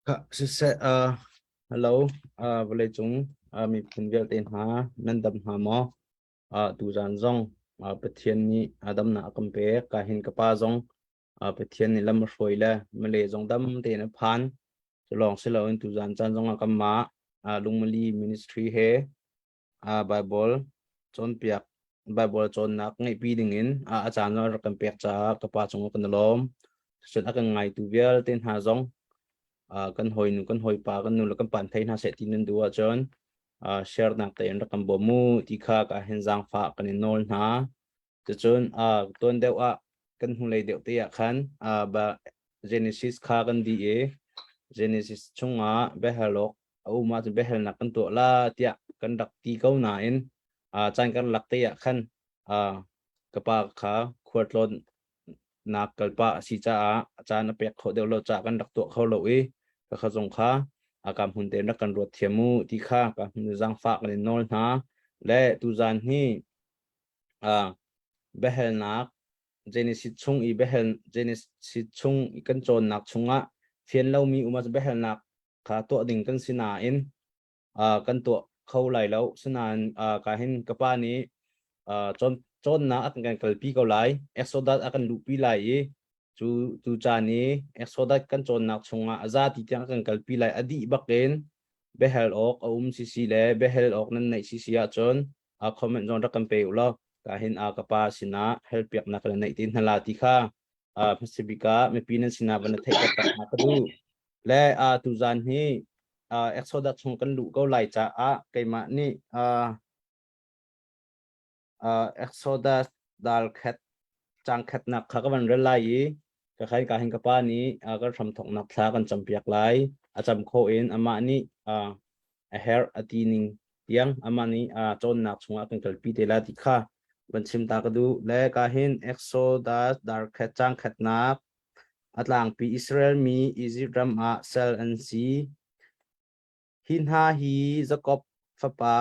Siseh, hello, vawleicung miphun vialte hna nan dam hna maw? Tuzaan zong Pathian nih damnak a kan pek. Ka hin ka pa zong Pathian nih lam a hruai le Malay zong dam tein a phan. Cu lawng si loin tuzaan caan zong ah kanmah Lungmali Ministry he Baibal cawnpiak Baibal cawnnak ngeihpi dingin a caan a rak kan pek caah ka pa cungah kan i lawm. Cun a kan ngaitu vialte hna zong kan hawinu kan hawipa kan nu le kan pa thei hna seh ti nan duh ahcun share nak tein rak kan bawm mu ti kha ka hin zaangfah kan in nawl hna. Cucun tuan deuh ah kan hnulei deuh te ah khan Genesis kha kan dih i Genesis chungah biahalawk a um ahcun biahalnak kan tuah la tiah kan rak ti ko nain caan karlak te ah khan ka pa kha khualtlawnnak kalpah a si caah caan a pek khawh deuh lo caah kan rak tuah kho lo i ka kha zong kha ka hmun tein rak kan ruat thiam mu ti kha ka hmun zaangfah kan in nawl hna le tuzaan hi biahalnak Genesis chung i biahal Genesis chung i kan cawnnak chungah fian lomi um ahcun biahalnak kha tuah ding kan si nain kan tuah kho lai lo. Sinain ka hin ka pa nih cawn cawnnak a kan kalpi ko lai. Exodus a kan luhpi lai i cu cu caan i Exodus kan cawnnak chungah a za ti tiang a kan kalpi lai. A dih bakin biahal awk a um sisi le biahal awk nan neih sisi ahcun comment zong rak kan pe u law ka hin ka pa sinah help piaknak kan neih te hna la ti kha hmasabik ah mipi nan sinah van theih taktak hna ka duh le tuzan hi Exodus chung kan luh ko lai caah keimah nih Exodus dal khat cang khatnak kha ka van rel lai i ka khain ka hin ka pa nih kan hramthoknak thla kan campiak lai a cam khawh in amah nih a herh a ti ning tiang amah nih cawnnak chungah kan kalpi te la ti kha van chim ta ka duh le ka hin Exodus dar khat cang khatnak a tlangpi Israel mi Egypt ram ah sal an si hi hna hi Jakob fapa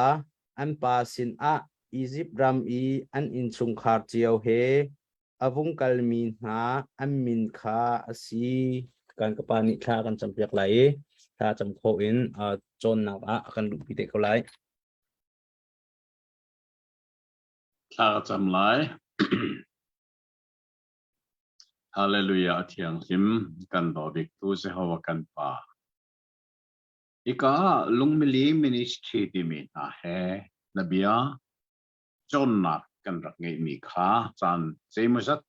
an pa sinah Egypt ram i an innchungkhar cio he a vung kalmi hna an min kha a si. Kan ka pa nih thla kan campiak lai i thla cam khawh in cawnnak ah a kan luhpi te ko lai. Thla ka cam lai. Hallelujah a thianghlim kan daw biktu Jehovah kan Pa. Hika ah lungmili ministry timi hna he na bia cawnnak kan rak ngeihmi kha caan zeimawzat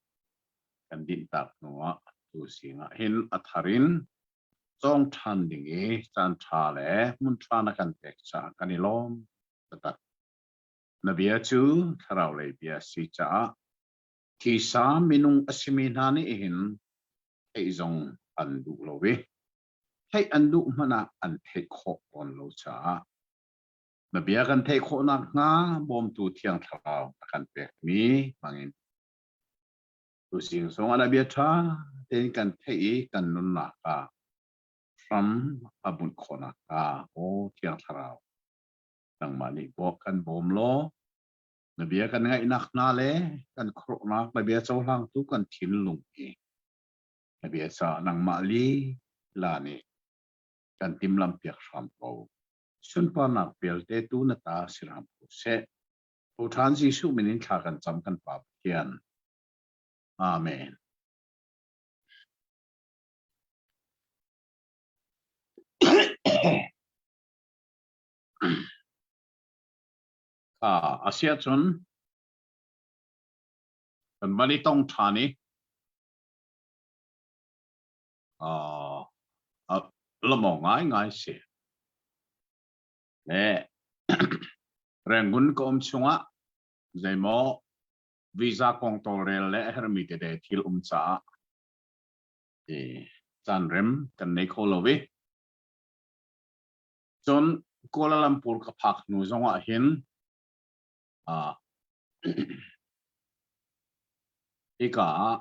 kan dinhtak hnuah tuzing ah hin a thar in cawng ṭhan ding i caan ṭha le hmun ṭha na kan pek caah kan i lawm taktak. Na bia cu thlarau lei bia si caah thisa minung a simi hna nih hin theih zong an duh lo i theih an duh hmanh ah an theih khawh tawn lo caah Na bia kan theih khawh nakhnga bawmtu Thiang Thlarau na kan pekmi hmangin tuzing zongah na bia ṭha tein kan theih i kan nunnak ah hram a bunh khawh nakhnga aw Thiang Thlarau nangmah nih bawh kan bawm law na bia kan ngaihnak hna le kan khuaruahnak na bia cohlangtu kan thinlung hi na bia caah nangmah lila nih kan timhlamhpiak hram ko. Sunparnak vialte tu na ta si hram ko seh. Tho ṭhan Jesuh min in thla kan cam kan Pa Pathian. Amen. A si ahcun kan van i tong ṭhan i lawmawng ngaingai si. Le Rangoon ka um chungah zeimaw visa kong tawlrel le a herhmi tete thil um caah i caan rem kan nei kho lo i cun Kuala Lumpur ka phak hnu zongah hin hika ah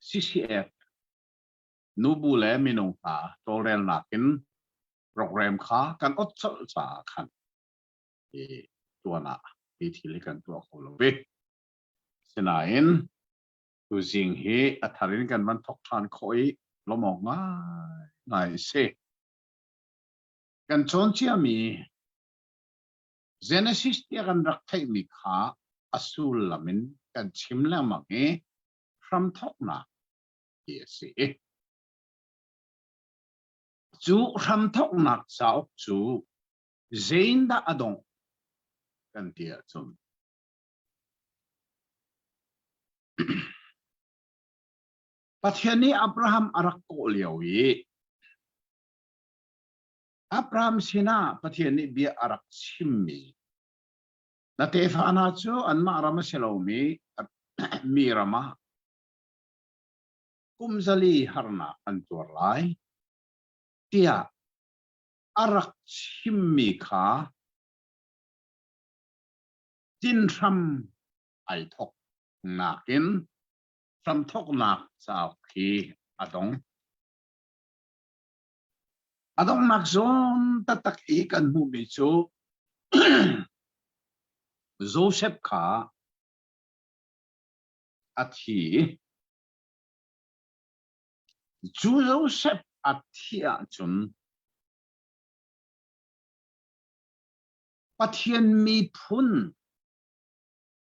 CCF nubu le minung hna tawlrelnak in program kha kan ot colh caah khan i tuan ah hi thil hi kan tuah kho lo i sinain tuzing hi a thar in kan van thok ṭhan khawh i lawmawk ngai ngai si. Kan cawn ciami Genesis tiah kan rak theihmi kha a sullam in kan chim lengmang i hramthawknak ti a si. Cu hramthawknak cauk cu zeindah a dongh kan ti ahcun Pathian nih Abraham a rak kawh lio i Abraham sinah Pathian nih bia a rak chimmi na tefa hna cu anmah ram a si lomi mi ram ah kum zali harnak an tuar lai tiah a rak chimmi kha tinhram ai thok nakin hramthoknak cauk hi a dong. A donghnak zawn taktak i kan hmuhmi cu Joseph kha a thi. Cu Joseph a thih ahcun Pathian miphun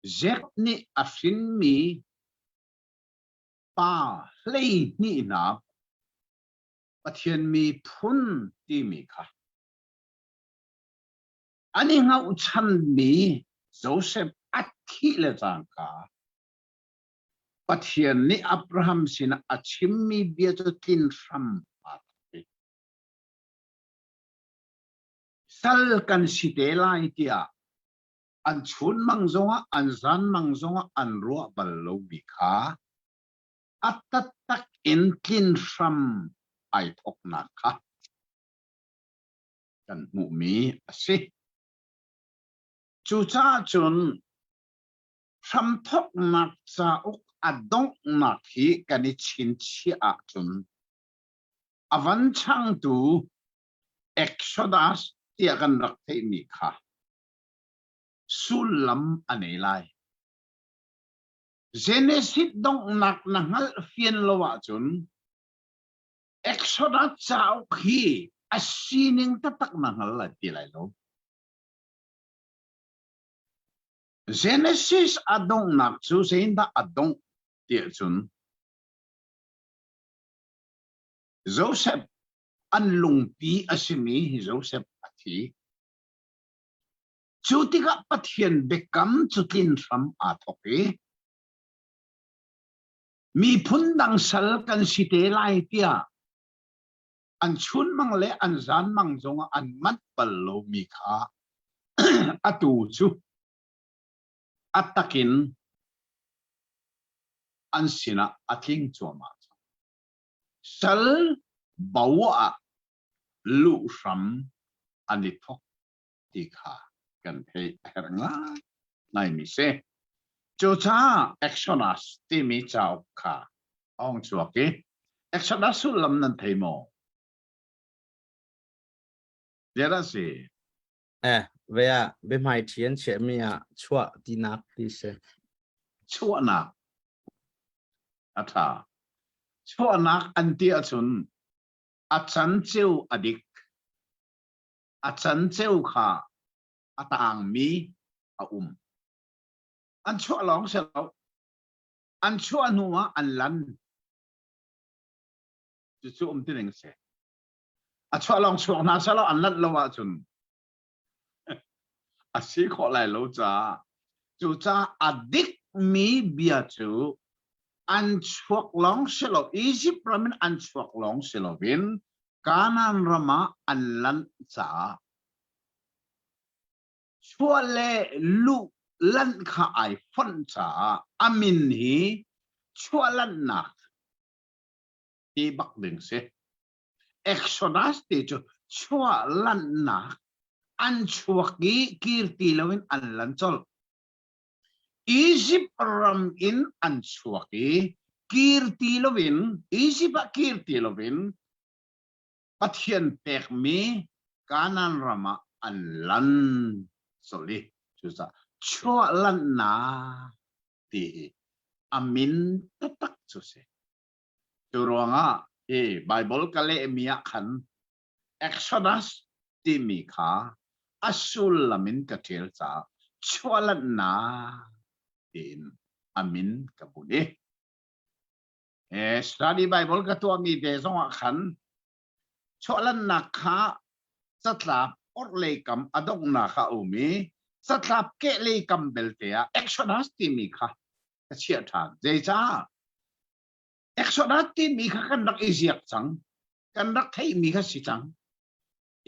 Zek nih a hrinmi pa hleihnihnak Pathian miphun timi kha an i hngalhchanmi Joseph a thih le cangka Pathian nih Abraham sinah a chimmi bia cu tlin hram aa thawk. Sal kan si te lai tiah an chunmang zongah an zanmang zongah an ruah bal lomi kha a taktak in tlin hram ai thawknak kha kan hmuhmi a si. Cucaah cun hramthawknak cauk a donghnak hi kan i chinchiah ahcun a van changtu Exodus tiah kan rak theihmi kha sullam a nei lai. Genesis donghnak na hngalh fian lo ahcun Exodus cauk hi a sining taktak na hngal lai ti lai lo. Genesis a donghnak cu zeitindah a dongh tiah cun Joseph an lungpi a simi Joseph a thi. Cu tikah Pathian biakam cu tlin hram aa thawk i miphun dang sal kan si te lai tiah an chunmang le an zanmang zongah an manh bal lomi kha atu cu a takin an sinah a tling cuahmah cang. Sal bo ah luh hram an i thawk ti kha kan theih a herh ngai ngaimi si. Cucaah Exodus timi cauk kha a hung chuak i Exodus sullam nan thei maw? Zeidah si? Eh, ve ah biahmai ṭhi an chiahmi ah chuah tinak ti si. Chuahnak a ṭha. Chuahnak an ti ahcun a canceu a dik. A canceu kha a taangmi a um. An chuah lawng si lo. An chuah hnu ah an lan. Cucu um ti ning si. A chuah lawng chuak hna selaw an lanh lo ahcun a si khawh lai lo caah cucaah a dikmi bia cu an chuak lawng si lo Egypt ram in an chuak lawng si loin Kanaan ram ah an lanh caah chuah le luh lanh kha ai fonh caah a min hi chuah lanhnak ti bak ding si. Exodus ti cu chuah lanhnak an chuak i kir ti loin an lan colh. Egypt ram in an chuak i kir ti loin Egypt ah kir ti loin Pathian pekmi Kanaan ram ah an lan colh i cucaah chuah lanhnak ti hi a min taktak cu si. Cu ruangah hi Baibal ka lehmi ah khan Exodus timi kha a sullam in ka ṭial caah chuahlanhnak tiin a min ka bunh i study Bible ka tuahmi ve zongah khan chuahlannak kha catlap orhlei kam a donghnak ah a um i catlap kehlei kam belte ah Exodus timi kha ka chiah ṭhan. Zeicah? Exodus timi kha kan rak i ziak cang. Kan rak theihmi kha si cang.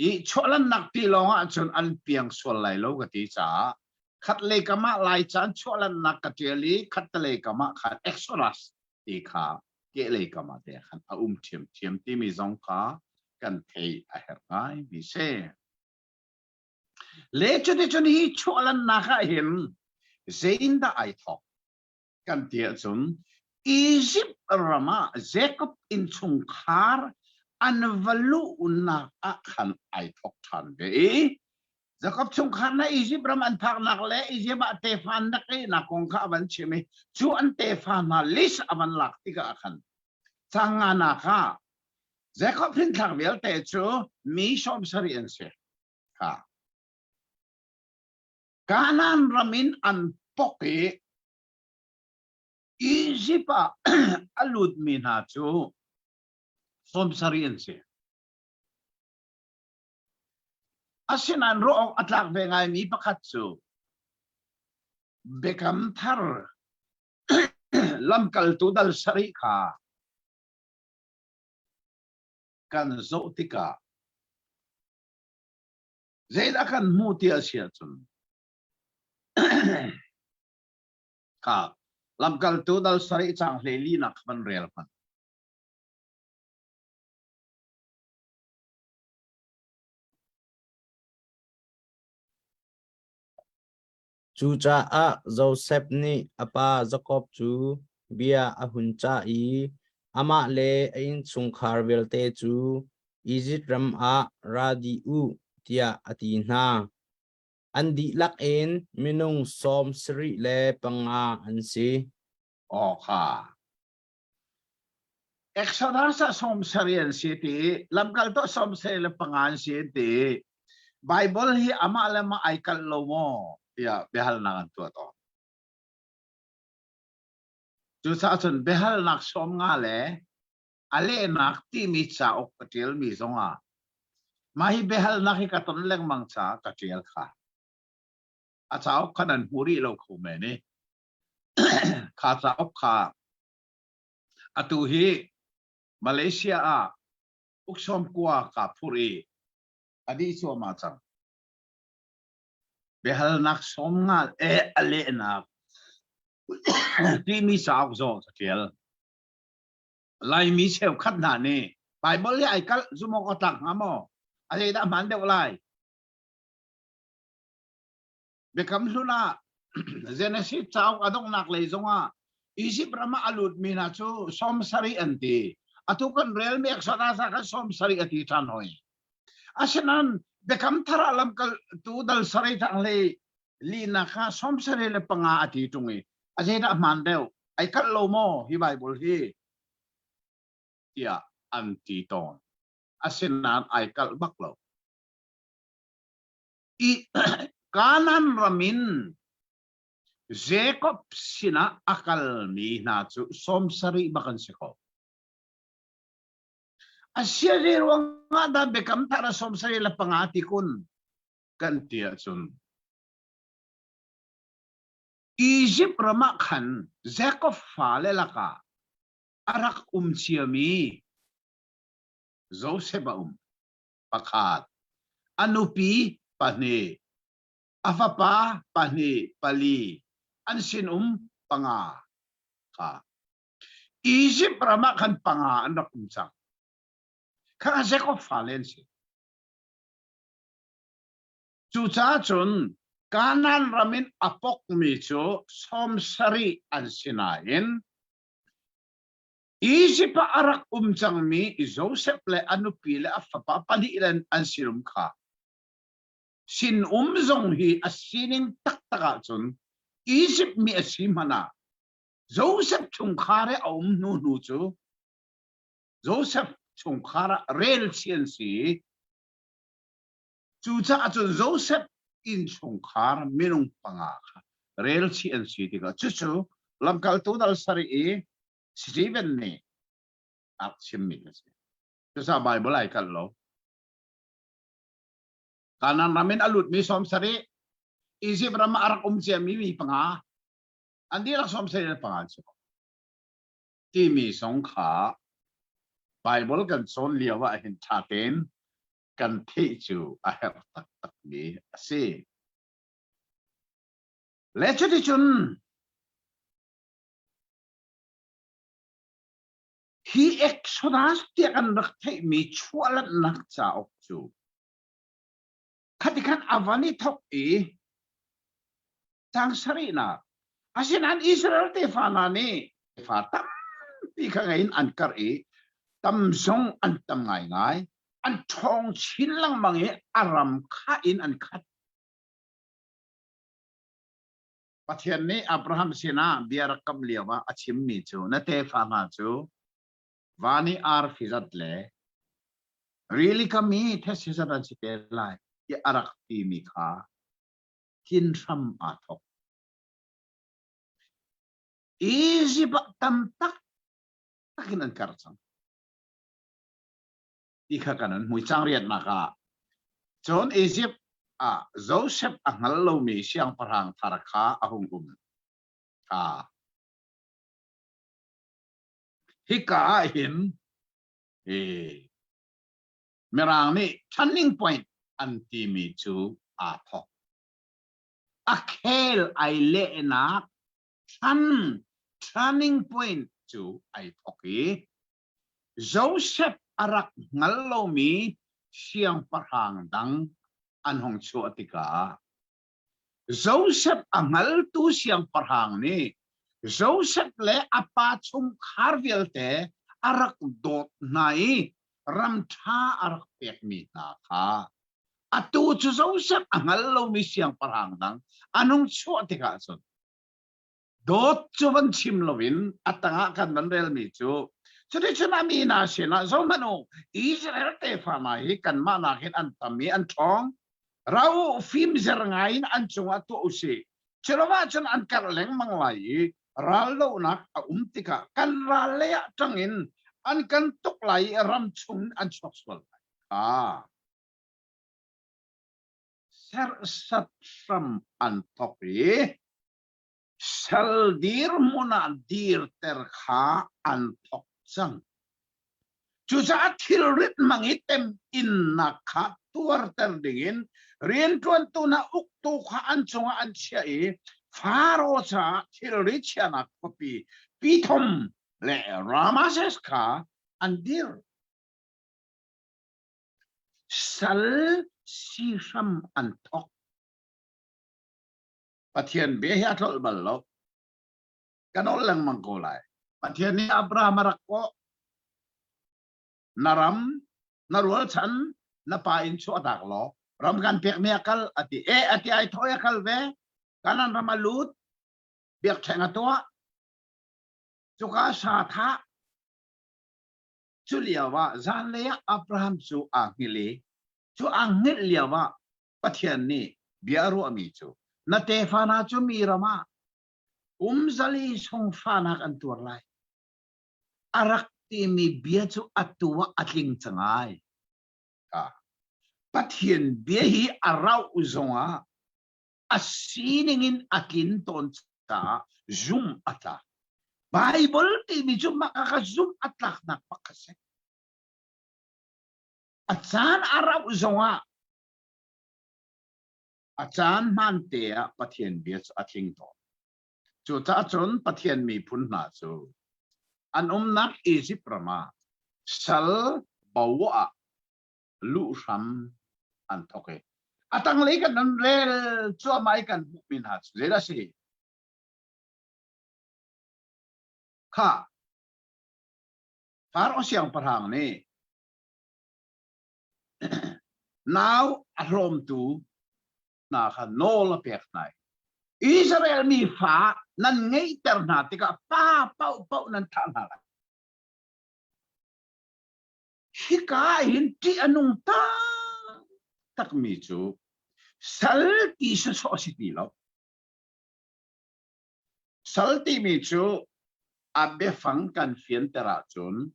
I chuahlannak ti lawng ahcun an piang sual lai lo ka ti caah khatlei kam ah Laica in chuahlannak ka ṭial i khattelei kam ah khan Exodus ti kha kehlei kam ah te khan a um ṭhiamṭhiam timi zong kha kan theih a herh ngaimi si. Le cuticun hi chuahlannak ah hin zeindah ai thawk kan ti ahcun Egypt ram ah Jacob innchungkhar an va luhnak ah khan ai thawk ṭhan ve i Jacob chungkhar na Egypt ram an phaknak le Egypt ah tefa an rak ngeihnak kong kha a van chim i cu an tefa hna list a van lak tikah khan canganak ah Jacob hrinthlak vialte cu mi 70 an si kha. Kanaan ram in an pok i Egypt ah a lutmi hna cu 70 an si. Asinain ruah awk a tlak ve ngaimi pakhat cu Biakam Thar lamkaltu dal sarih kha kan zoh tikah zeidah kan hmuh ti a si ahcun kha lamkaltu dal sarih caang 14 nak van rel hmanh. Cucaah Josef nih a pa Jakob cu bia a hun cah i amah le a innchungkhar vialte cu Izipt ram ah ra dih u tiah a ti hna. An dihlak in minung 75 an si. Aw kha. Exodus ah 70 an si ti, lamkaltu 75 an si ti. Bible hi amah le mah ai kalh lo maw tiah biahalnak an tuah tawn. Cucaah cun biahalnak 50 le a lehnak timi cauk ka ṭialmi zongah mah hi biahalnak hi ka ton lengmang caah ka ṭial kha. A cauk kha nan hmu rih lo kho men i kha cauk kha atu hi Malaysia ah uksawm kua ka phurh i a dih cuahmah cang. Biahalnak 50 e a lehnak timi cauk zong ka ṭial. Laimi cheukhat hna nih Bible hi ai kalh zumh awk a tlak hnga maw? A zeidah hmaan deuh lai? Biakam Hlun ah Genesis cauk a donghnak lei zongah Egypt ram ah a lutmi hna cu 70 an ti. Atu kan relmi Exodus ah khan 70 a ti ṭhan hoi. Asinain Biakam Thar ah lamkaltu dal sarih thang hlei linak kha 75 a ti ṭung i a zeidah hmaan deuh? Ai kalh lo maw hi Bible hi? tiah an ti tawn. Asinain ai kalh bak lo. I Kanaan ram in Jacob sinah a kalmi hna cu 70 bak an si ko. Asia zei ruangah dah Biakam Thar ah 75 ti kun kan ti ahcun Egypt ram ah khan Jacob fale lakah a rak um ciami Joseph a um. Pakhat. A nupi pahnih. A fapa pahnih pali. An sinum panga kha. Egypt ram ah khan panga an rak um cang. Kha Jacob fale an si. Cucaah cun Kanaan ram in a pokmi cu 70 an si nain Egypt ah a rak um cangmi Josef le a nupi le a fapa pahnih le an sinum kha sinum zong hi a sining taktak ahcun Egypt mi a si hmanh ah Josef chungkhar i a um hnu hnu cu Josef chungkhar ah rel chi an si. Cucaah cun Josef innchungkhar minung panga kha relchih an si tikah cucu lamkaltu dal sarih i Stephen nih a rak chimmi a si. Cucaah Baibal ai kalh lo. Kanaan ram in a lutmi 70, Egypt ram ah a rak um ciami mi panga, an dihlak 75 an si ko. Timi zong kha Baibal kan cawn lio ah hin ṭha tein kan theih cu a herh taktakmi a si. Le cuticun hi Exodus tiah kan rak theihmi chuahlanhnak cauk cu khatikhan a van i thok i cang sarihnak asinain Israel tefa hna nih tefa tampi kha ngei in an karh i tam zong an tam ngaingai an ṭhawng chin lengmang i a ram kha in an khat Pathian nih Abraham sinah bia rak kam lio ah a chimmi cu na tefa hna cu van i arfi zat le rili kam i thetse zat an si te lai tiah a rak timi kha tlin hram aa thawk. Egypt ah tam taktak in an kar cang. Ti kha kan an hmui cang riatnak ah. Cun Egypt ah Joseph a hngal lomi siangpahrang thar kha a hung um. Kha. Hika ah hin Mirang nih turning point an timi cu aa thawk. A khel ai lehnak than turning point cu ai thawk i Joseph a rak hngal lomi siangpahrang dang an hung chuah tikah Joseph a hngaltu siangpahrang nih Joseph le a pa chungkhar vialte a rak dawt hna i ram ṭha a rak pekmi hna kha atu cu Joseph a hngal lomi siangpahrang dang an hung chuah tikah cun dawt cu van chim loin a tangah kan van relmi cu cuticun a mi hna sinah zohhmanh u Israel tefa hna hi kanmah nakin an tam i an ṭhawng ra u fimzer ngai in an cungah tuah u sih culo ahcun an karh lengmang lai i raldohnak a um tikah kan ral lei ah ṭang in an kan tuk lai i ram chung an chuak sual lai kha serhsat hram an thawk i sal dirhmun ah dirter kha an thawk cang. Cucaah thilrit hmang i temhinnak kha tuarter dingin rianṭuantu hna uktu kha an cungah an chiah i Faro caah thilri chiahnak khuapi Pithom le Ramasses kha an dir. Sal si hram an thawk. Pathian bia hi a tlolh bal lo. Ka nawl lengmang ko lai. Pathian nih Abraham a rak kawh. Na ram, na rualchan, na pa inn chuahtak law ram kan pekmi a kal a ti. E a ti ai thawi a kal ve. Kanan ram a lut. Biakṭheng a tuah. Cuka sa thah. Cu lio ah zanlei ah Abraham cu aa hngilh i cu aa hngilh lio ah Pathian nih bia a ruahmi cu na tefa hna cu mi ram ah kum zali chung fahnak an tuar lai. A rak timi bia cu atu ah a tling cang ai. Pathian bia hi a rauh zongah a sining in a tlin tawn caah zum a tlak. Bible timi cu mah ka zum a tlaknak bak a si. A caan a rauh zongah a caan hmaan te ah Pathian bia cu a tling tawn. Cucaah cun Pathian miphun hna cu an umnak Izipt ram ah sal bo ah luh hram an thawk i a tanglei kan nan rel cuahmah i kan hmuhmi hna cu zeidah a si? Khah, Faro siangpahrang nih nau a hlawmtu hna kha nawl a pek hna i Israel mi fa nan ngeihter hna tikah pa paohpaoh nan thah hna lai. Hika ah hin ṭih a nung taktak. taktakmi cu sal ti sawsawh a si ti lo. Sal timi cu a biafang kan fianter ahcun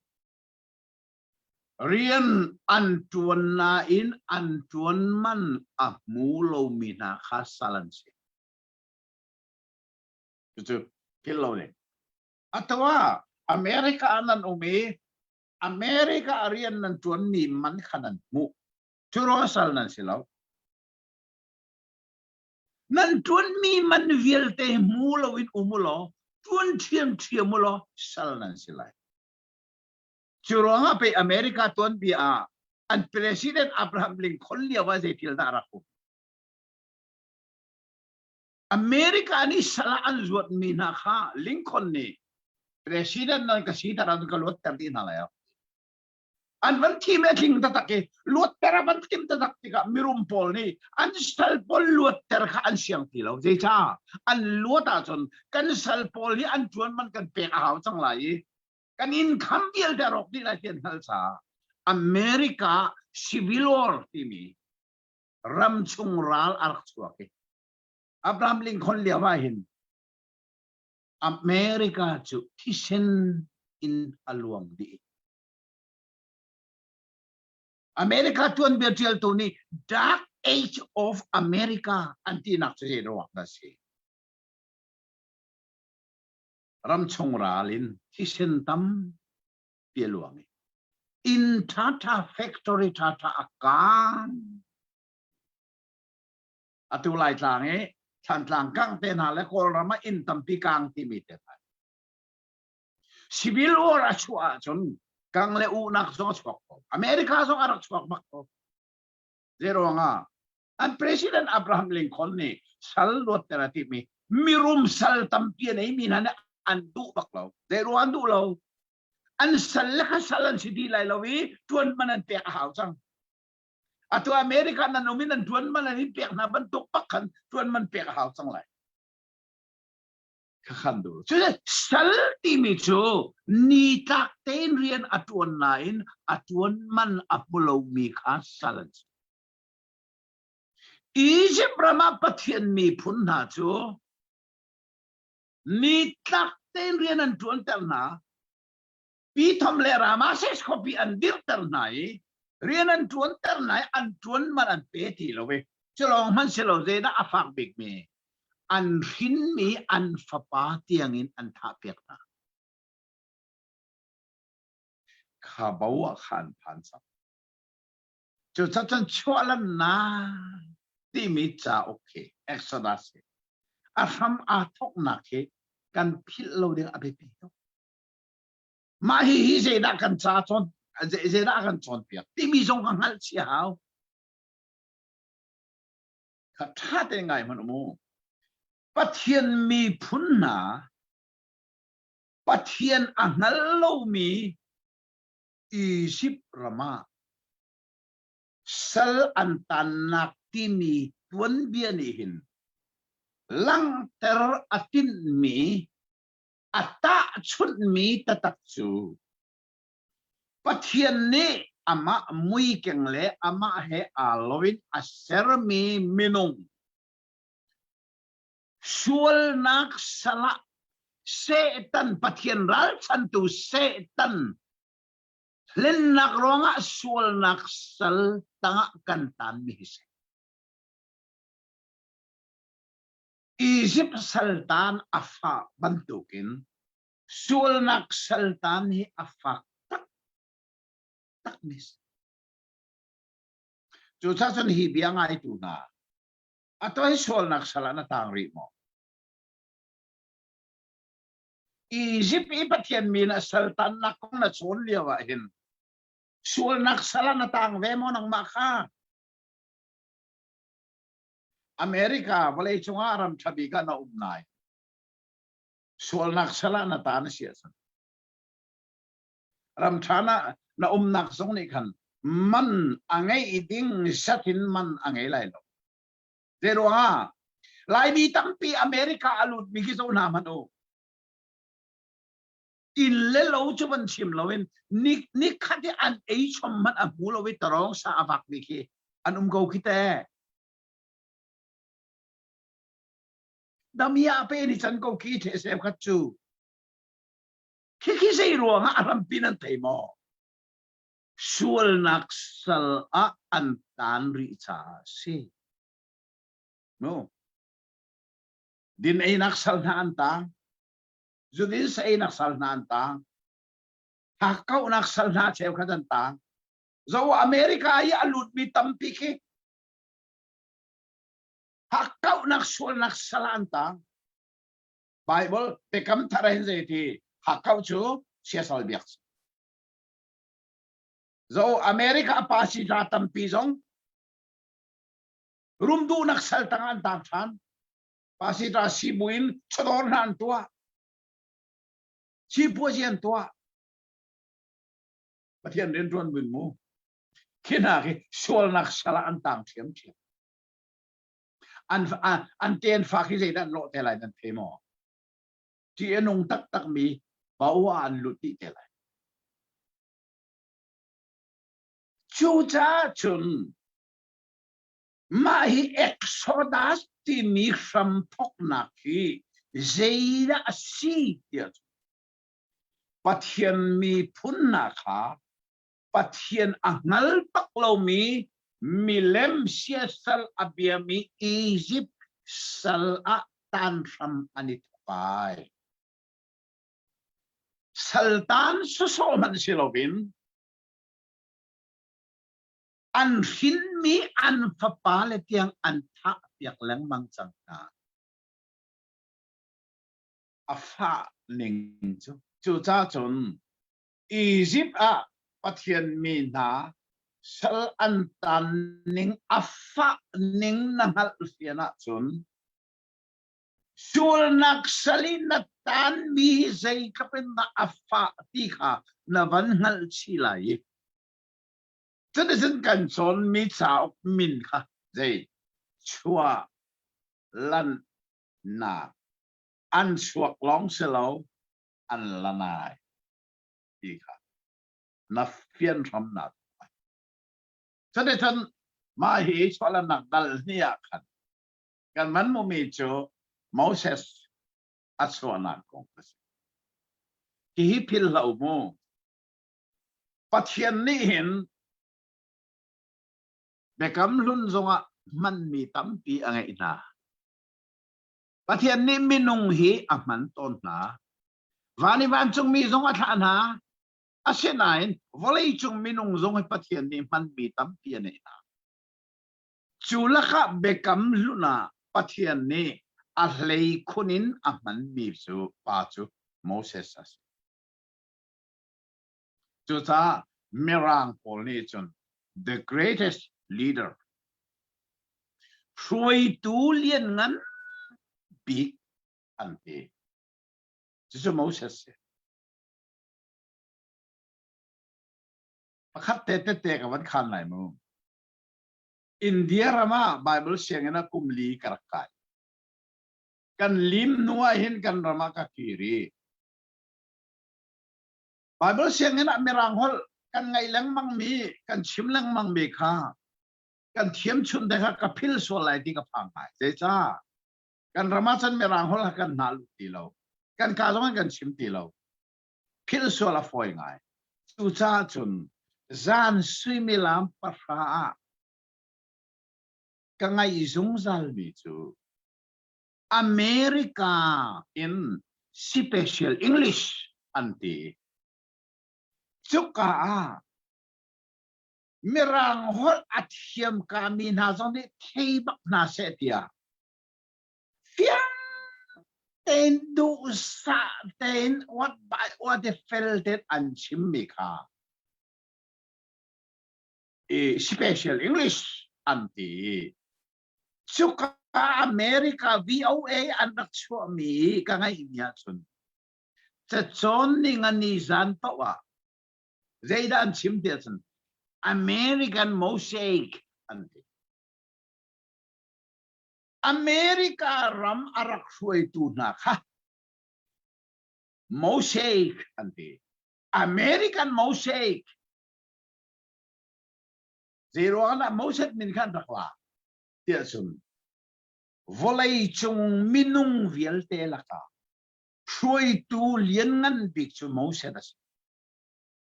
rian an ṭuan nain an ṭuan man a hmu lomi hna kha sal an si. Cucu philh lo ding. Atu ah America ah nan um i America ah rian nan ṭuanmi man kha nan hmuh. Cu ruang sal nan si lo. Nan ṭuanmi man vialte hmu loin um u law ṭuan ṭhiamṭhiam u law sal nan si lai. Cu ruangah pei America tuanbia ah an President Abraham Lincoln lio ah zei thil dah a rak um? America nih sal ah an zuatmi hna kha Lincoln nih President nan ka si tar an ka luatter dih hna lai. An van thim le tling taktak i luatter a van thim taktak tikah mirum pawl nih an sal pawl luatter kha an siang ti lo. Zeicah? An luat ahcun kan sal pawl hi an ṭuan man kan pek a hau cang lai i kan income vialte a rawk dih lai ti an hngalh caah America Civil War timi ramchung ral a rak chuak i Abraham Lincoln lio ah hin America cu thisen in a luang dih. America tuanbia ṭialtu nih Dark Age of America an tinak cu zei ruang dah si? Ramchung ral in thisen tampi a luang i inn ṭhaṭha factory ṭhaṭha a kaang. Atu Laitlang i Thlantlang kangh te hna le Kawlram ah inn tampi kang timi te hna. Civil War a chuah ahcun kang le uhnak zong a chuak ko. America zong a rak chuak bak ko. Zeiruangah an President Abraham Lincoln nih sal luatter a timi mirum sal tampi a neimi hna nih an duh bak lo. Zeiruang an duh lo? An sal le kha sal an si dih lai lo i ṭuan man an pek a hau cang. Atu America nan um in an ṭuan man an in pek hna bantuk bak khan ṭuan man pek a hau cang lai. Khakhan du. Cu sal timi cu nitlak tein rian a ṭuan nain a ṭuan man a hmu lomi kha sal an si. Egypt ram ah Pathian miphun hna cu nitlak tein rian an ṭuanter hna. Pithom le Ramasses khuapi an dirter hna i rian an ṭuanter hna i an ṭuan man an pe ti lo i cu lawng hmanh si lo zeidah a fak bikmi an hrinmi an fapa tiangin an thahpiak hna. Kha bo ah kha an phan cang. Cucacun chuahlannak timi cauk hi Exodus hi a hram aa thawknak hi kan philh lo ding a biapi tuk. Mah hihi zeidah kan ca cawn zeidah kan cawnpiak timi zong ka hngalh chih hau. Kha ṭha tein ngai hmanh mu. Pathian miphun hna Pathian a hngal lomi Izipt ram ah sal an tannak timi tuanbia nih hin langhter a tinhmi a tahchunhmi taktak cu Pathian nih amah muikeng le amah he aa lo in a sermi minung sualnak sal ah Satan Pathian ralchantu Satan hlennak ruangah sualnak sal tangah kan tanmi hi si. Izipt saltan a fah bantukin sualnak saltan hi a fak taktak mi si. Cucaah cun hi bia ngaitu hna, atu hi sualnak sal ah na tang rih maw? Izipt i Pathian mi na saltannak kong na cawn lio ah hin sualnak sal ah na tang ve maw nangmah kha? America vawleicung ah ram ṭha bik ah na um nai. Sualnak sal ah na ta na si ahcun. Ram ṭha na, na umnak zong nih khan man a ngeih ding zat in man a ngei lai lo. Zeiruangah Laimi tampi America a lutmi khi zoh hna hmanh u. Inn le lo cu van chim loin ni, ni khat i an ei chom hmanh a hmu lo i tarawng sa a vakmi khi. An um ko khi te. Damia pe ni chan ko khi the sem khat cu. Khi khi zei ruang ah a hrampi nan thei maw? Sualnak sal ah an tan rih caah a si. No. Din einak sal hna an tang. Zudin sa einak sal hna an tang. Hakkauhnak sal hna cheukhat an tang. Zo America i a lutmi tampi khi hakkauhnak sualnak sal ah an tang. Bible Biakam Thar ah hin zei ti hakkauh cu siasal biak si. Zo America pa si hna tampi zong rum duhnak sal tang an tang ṭhan. Pasita sibuin chawdawr hna an tuah. Sipuazi an tuah. Pathian rianṭuan buin mu. Khi hna khi sualnak sal ah an tang ṭhiamṭhiam. An, an teanfa khi zeidah an lawh te lai nan thei maw? Ṭih a nung taktakmi bau ah an lut dih te lai. Cucaah cun mah hi Exodus timi hramthawknak hi zeidah a si tiah Pathian miphun hna kha Pathian a hngal bak lomi milem siasal a biami Izipt sal ah tan hram an i thawk ai. Saltan sawsawh hmanh si loin an hrinmi an fapale tiang an thah piak lengmang cang hna. A fah ning cu cucaah cun Izipt ah Pathian mi hna sal an tan ning a fah ning na hngalh fian ahcun Sualnak sal i na taanmi hi zeitluk in dah a fah ti kha na van hngalh chih lai i cuticun kan cawnmi cauk min kha zei chuah lanhnak an chuak lawng si lo an lanai ti kha na fian hram na cuticun mah hi chuahlannak dal hnih ah khan Kan man mumi cu Moses a chuahnak kong a si. Hihi philh hlah u mu. Pathian nih hin Biakam Hlun zongah hmanmi tampi a ngeih hna. Pathian nih minung hi a hman tawn hna. Van i vancungmi zong a thlah hna. Asinain vawleicung minung zong hi Pathian nih hmanmi tampi a neih hna. Cu lakah biakam hlun ah Pathian nih a hleikhun in a hmanmi cu pa cu Moses a si. Cucaah Mirang pawl nih cun the greatest leader hruaitu lianngan bik an ti. Cucu Moses si. Pakhat te tette ka van khan lai mu. India ram ah Bible sianginn ah kum li ka rak kai. Kan lim hnu ah hin kan ram ah ka kir i Bible sianginn ah Mirang holh kan ngaih lengmang mi, kan chim lengmang mi kha kan thiam chun te kha ka phil sual lai ti ka phang ngai. Zeicah? Kan ram ah cun Mirang holh kha kan hna lut ti lo. Kan ka zong in kan chim ti lo. Philh sual a fawi ngai. Cucaah cun zan suimilam pahra ah ka ngaih zungzalmi cu America in Special English an ti. Cuka ah Mirang holh a thiam kami hna zong nih thei bak hna seh tiah fiang tein duhsah tein what by what fel tein an chimmi kha i special English an ti cuka America VOA an rak chuahmi ka ngaihmi ahcun cacawn ning an ni zan paoh ah zeidah an chim ti ahcun American Mosaic an ti America ram a rak hruaitu hna kha Mosaic an ti. American Mosaic. Zei ruang ah Moses min kha an rak lak tiah cun vawlei cung minung vialte lakah hruaitu lianngan bik cu Moses a si.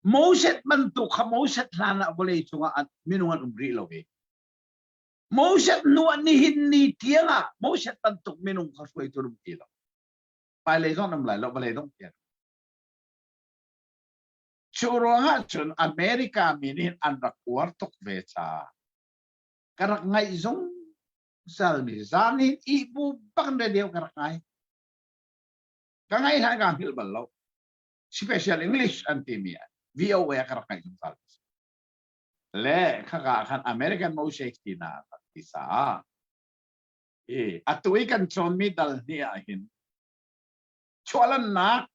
Moses bantuk kha Moses hlan ah vawlei cungah minung an um rih lo i Moses hnu ah nihin ni tiang ah Moses bantuk minung kha hruaitu an um ti lo. Hmailei zong an um lai lo, vawlei dongh tiang. Cu ruangah cun America mi nih an rak uar tuk ve caah ka rak ngaih zungzal mi zan hin ihbu bak radio ka rak ngai. Ka ngaih hlan ka hngilh bal lo. Special English an timi VOA ka rak ngaih zungzal. Le khaka khan American Mosaic tina ti sa. I atu i kan cawnmi dal hnih ah hin chuahlannak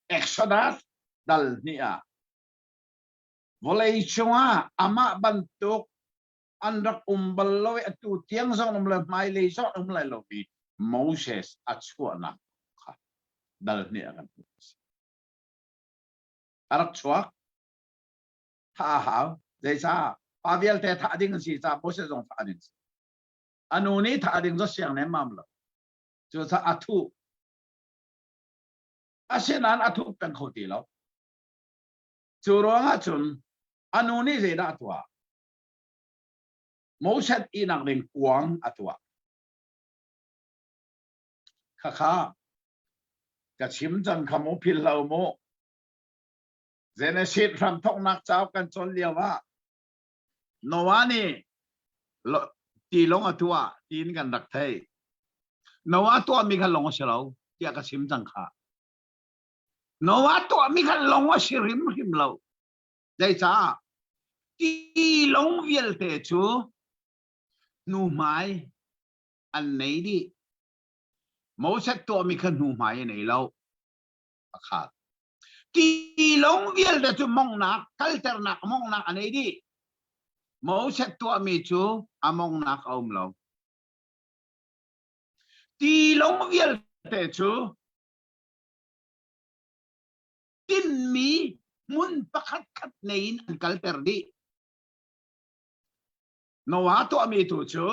Exodus dal hnih ah vawlei cungah amah bantuk an rak um bal lo i atu tiang zong um le hmailei zong um lai lo mi Moses a chuahnak kha dal hnih ah kan hmuh. A rak chuak. Thah a hau. Zeicah? Pa vialte thah ding an si caah Moses zong thah ding si. A nu nih thah ding cu siang nemmam lo. Cucaah a thuh. Asinain a thuh peng kho ti lo. Cu ruangah cun a nu nih zeidah a tuah? Moses ihnak ding kuang a tuah. Khakha ka chim cang kha mu phil lo mu. Genesis hramthawknak cauk kan cawn lio ah Noah nih tilawng a tuah tiin kan rak theih. Noah tuahmi kha lawng a si lo tiah ka chim cang kha. Noah tuahmi kha lawng a si hrimhrim lo. Zeicah? Tilawng vialte cu hnuhmai an nei dih. Moses tuahmi kha hnuhmai a nei lo. Pakhat. Tilawng vialte cu mongnak, kalternak mongnak a nei dih. Moses tuahmi cu a mongnak a um lo. Tilawng vialte cu tinhmi hmun pakhat khat nei in an kalter dih. Noah tuahmi tu cu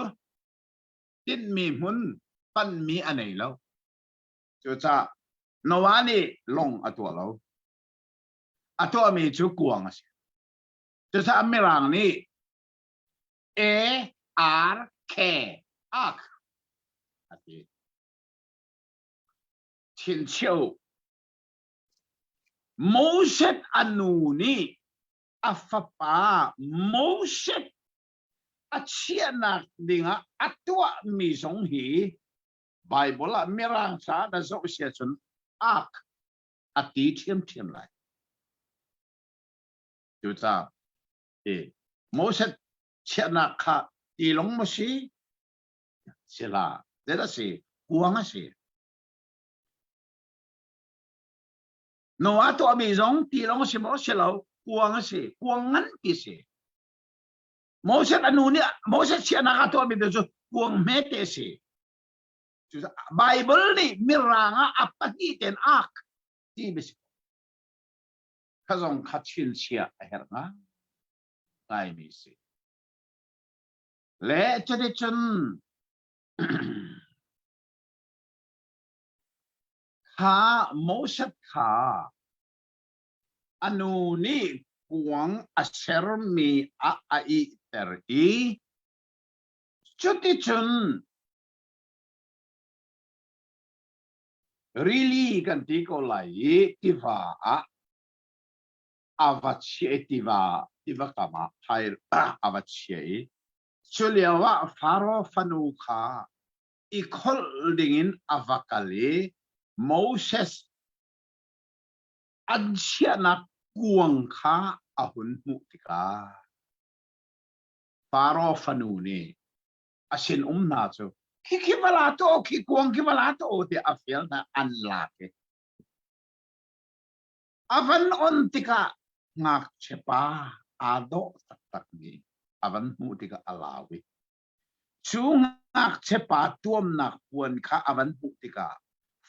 tinhmi hmun panhmi a nei lo. Cucaah Noah nih lawng a tuah lo. A tuahmi cu kuang a si. Cucaah Mirang nih A R K ark a ti. Chinchiah Moses a nu nih a fapa Moses a chiahnak dingah a tuahmi zong hi Baibal ah Mirang ca na zoh si ahcun ark a ti ṭhiamṭhiam lai. Cucaah hi Moses chiahnak kha tilawng maw si? Si hlah. Zeidah a si? Kuang a si. Noah tuahmi zong tilawng a si maw? Si lo. Kuang a si. Kuang nganpi si. Moses a nu nih Moses chiahnak a tuahmi cu kuang hmete a si. Bible nih mirang ah a pahnih ten ak ti mi si. Kha zong kha chinchiah a herh nga ngaimi si. Le cuticun Kha Moses kha a nu nih kuang a sermi ah a ihter i cuticun rili kan ti ko lai i tiva ah a va chiah i tiva tiva kam ah a va chiah i cu lio ah Faro fanu kha i kholh dingin a va kal i Moses an chiahnak kuang kha a hun hmuh tikah Faro fanu nih a sinum hna cu khikhi va la tuah u, khi kuang khi va la tuah u tiah a fial hna an lak i a van on tikah ngakchia pa aa dawh taktakmi a van hmuh tikah a lau i Cu ngakchiapa tuamnak puan kha a van hmuh tikah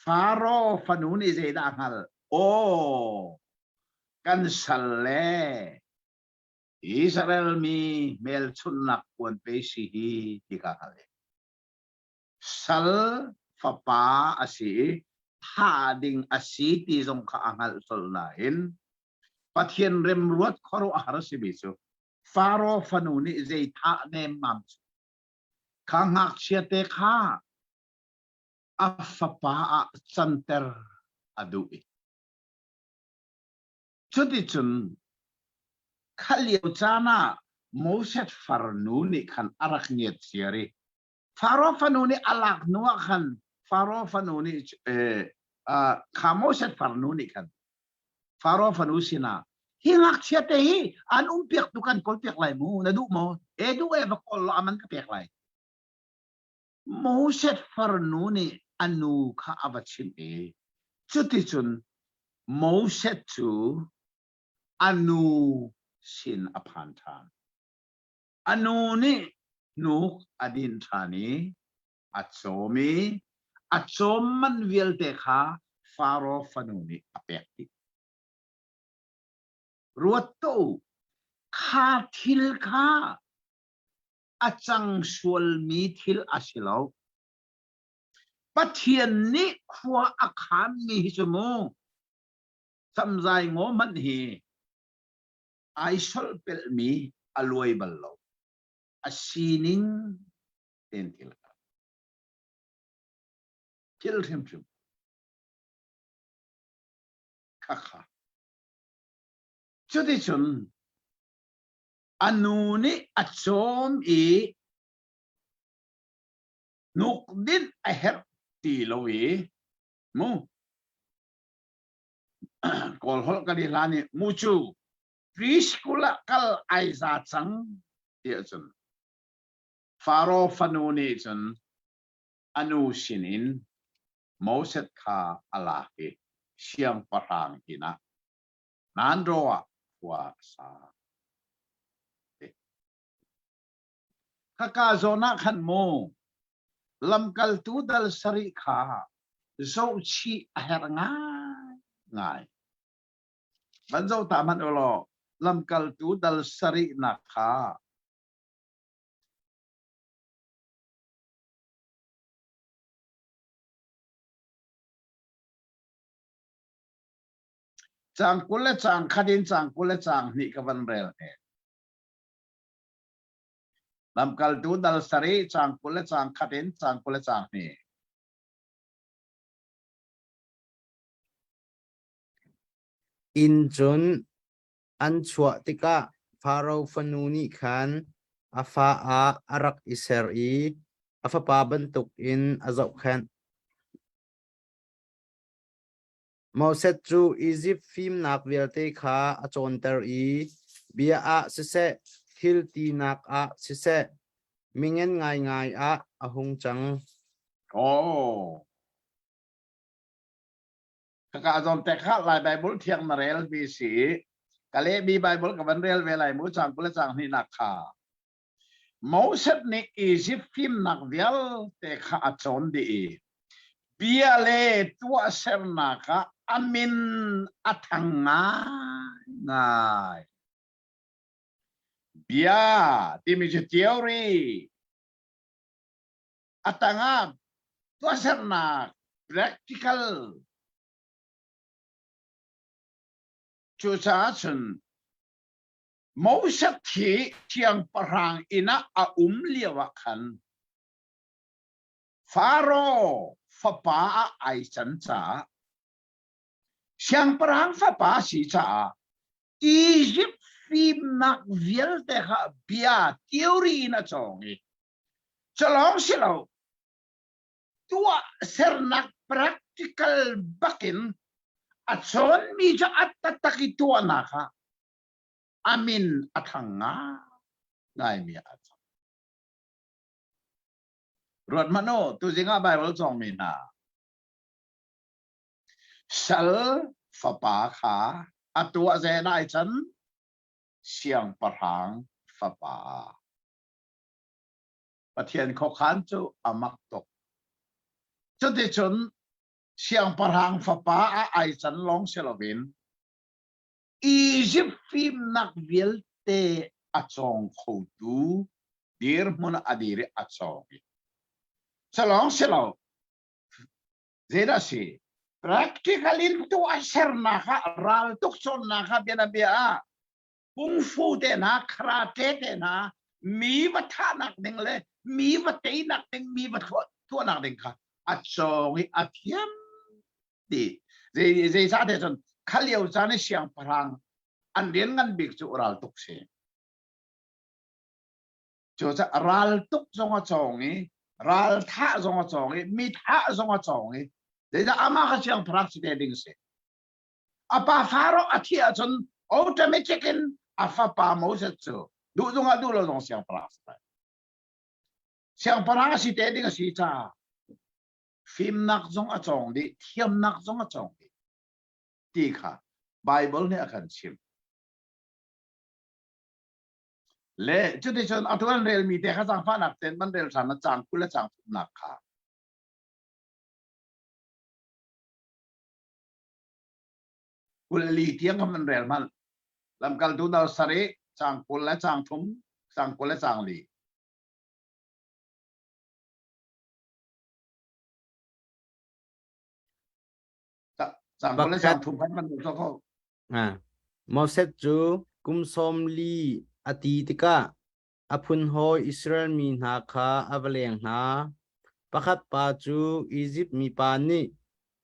Faro fanu nih zeidah a hngalh? Aw, kan sal le. Israel mi hmelchunhnak puan pe si hi ti ka hngalh i sal fapa a si i thah ding a si ti zong kha a hngalh colh nain Pathian remruat khuaruahhar a simi cu Faro fanu nih zei thah nemmam cu kha ngakchia te kha a fapa ah canter a duh i cuticun kha lio caan ah Moses farnu nih khan a rak ngiat ziar i Faro fanu nih a lak hnu ah khan Faro fanu nih kha Moses farnu nih khan Faro fanu sinah hi ngakchia te hi an um piak tu kan kawl piak lai mu na duh maw e duh e va kawl law aman ka pek lai Moses farnu nih a nu kha a va chimh i cuticun Moses cu a nu sin a phan ṭhan. A nu nih hnuk a din ṭhan i a cawm i a cawm man vialte kha Faro fanu nih a pek dih. Ruat tuah u, kha thil kha a cang sualmi thil a si lo. Pathian nih khua a khanmi hi cu mu samzai ngaw hmanh hi ai solhpelhmi a luai bal lo. A sining tein thil thil hrimhrim khakha. Cuticun a nu nih a cawm i hnukdinh a herh ti lo i mu Kawl holh kan i hlan i mu cu preschool ah kal ai za cang tiah cun Faro fanu nih cun a nu sinin Moses kha a lak i siangpahrang inn ah Nanro ah khua a sa. Khaka zawn ah khan mu lamkaltu dal sarih kha zohchih a herh ngaingai. Van zoh ta hmanh u law lamkaltu dal sarihnak kha Caang 20 le caang khat in caang 20 le caang hnih ka van rel he. Lamkaltu dal sarih caang 20 le caang khat in caang 20 le caang hnih. Inn cun an chuah tikah Faro fanu nih khan a fa ah a rak i ser i a fapa bantukin a zohkhenh. Moses cu Izipt fimnak vialte kha a cawnter i bia ah siseh, thil tinak ah siseh, mingen ngaingai ah a hung cang. Oh. Kaka zawn te kha Lai Bible thiang na rel mi si ka leh mi Bible ka van rel ve lai mu cang kul le cang hnih nak kha. Moses nih Izipt fimnak vialte kha a cawn dih i bia le tuahsernak ah a min a thang ngaingai. Bia timi cu theory a tangah tuahsernak practical cucaah cun Moses hi siangpahrang inn ah a um lio ah khan Faro fapa ah ai can caah siangpahrang fapa a si caah Egypt fimnak vialte kha bia theory in a cawng i culawng si lo tuah sernak practical bakin a cawnmi cu a taktak i tuahnak ah a min a thang ngaimi a cang. Ruat hmanh u, tuzing ah Bible cawngmi hna. Sal fapa kha a tuah zen ai can siangpahrang fapa. Pathian khuakhan cu a mak tuk. Cuticun siangpahrang fapa a ai can lawng si loin Egypt fimnak vialte Vialte a cawng khotu dirhmun a dir i a cawng i salawng si lo zeidah si practical in tuah sernak ah raltuk cawnnak ah bianabia ah kungfu te hna karate te hna mi va thahnak ding le mi va teinak ding mi va tuahnak ding kha a cawng i a thiam ti zei zei te cun kha lio caan i siangpahrang an rian ngan bik cu raltuk si cucaah raltuk zong a cawng i ral thah zong a cawng i mi thah zong a cawng i zeidah amah kha siangpahrang si te ding si a pa Faro a thih ahcun automatic in a fapa Moses cu duh zong ah duh lo zong siangpahrang si lai siangpahrang a si te ding a si caah fimnak zong a cawng dih thiamnak zong a cawng dih ti kha Bible nih a kan chimh. Le cuticun atu an relmi te kha zaangfahnak tein man rel ṭhan na caang 20 le caang thumnak kha. 24 tiang kha man rel hmanh. Lamkaltu dal sarih caang 20 le caang thum, caang 20 le caang li. Pakhat Moses cu kum sawm li a ti tikah a phunhawi Israel mi hna kha a va leng hna. Pakhat pa cu Izipt mipa nih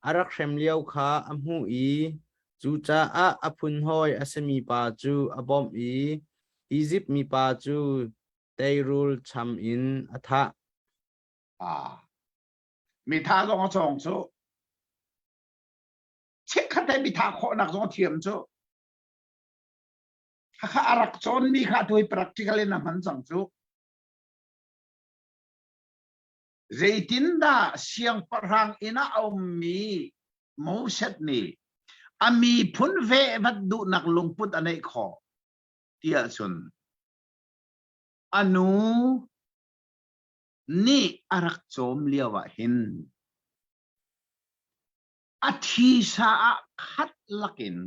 a rak hrem lio kha a hmuh i cucaah a phunhawi a simi pa cu a bawmh i Izipt mipa cu teirul cham in a thah. Mi tha zong a cawng cu chikkhat te mi tha khawhnak zong a thiam cu khakha a rak cawnmi kha tu hi practical in a hman cang cu zeitindah siangpahrang inn ah a ummi Moses nih a miphun ve vat duhnak lungput a neih khawh tiah cun a nu nih a rak cawm lio ah hin a thisa ah khat lakin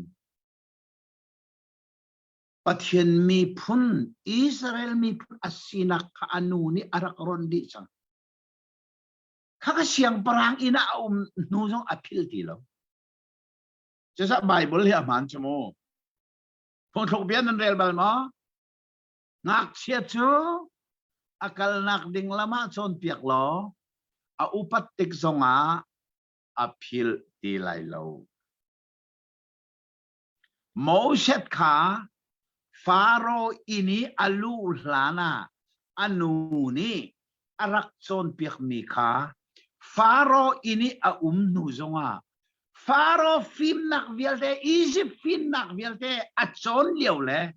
Pathian miphun Israel miphun a sinak kha a nu nih a rak ron dih cang. Kha ka siangpahrang inn ah a um hnu zong a philh ti lo. Cucaah Bible hi a hmaan cu mu. Phungthluk bia nan rel bal maw? Ngakchia cu a kalnak ding lam ah cawnpiak law a upat tik zongah a philh ti lai lo. Moses kha Faro inn i a luh hlan ah a nu nih a rak cawnpiakmi kha Faro inn i a um hnu zongah Faro fimnak vialte, Izipt fimnak vialte a cawn lio le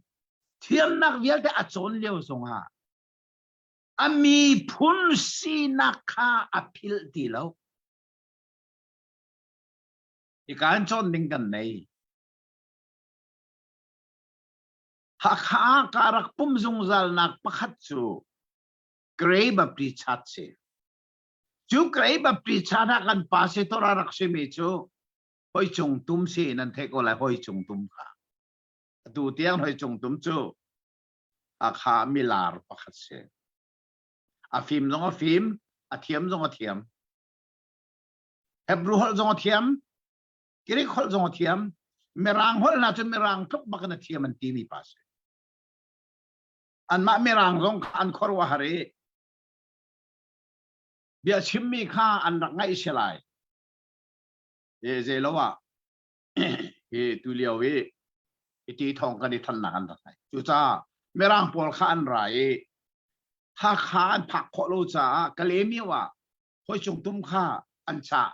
thiamnak vialte a cawn lio zongah a miphun sinak kha a philh ti lo. Hika in cawn ding kan nei. Hakha ah ka rak pum zungzalnak pakhat cu Gray Baptist Church si. Cu Gray Baptist Church ah kan pastor a rak simi cu hoi cung tum si nan theih ko lai hoi cung tum kha. Atu tiang hoi cung tum cu Hakha milar pakhat si. A fim zong a fim, a thiam zong a thiam. Hebrew holh zong a thiam, Greek holh zong a thiam, Mirang holh hna cu Mirang tluk bak in a thiam an timi pa si. Anmah Mirang zong kha an khuaruahhar i bia chimmi kha an rak ngaih si lai. E zei lo ah hi tu lio i iti thawng kan i thannak an rak ngai. Cucaah Mirang pawl kha an ra i Hakha an phak khawh lo caah Kalaymyo ah hoi cung tum kha an chah.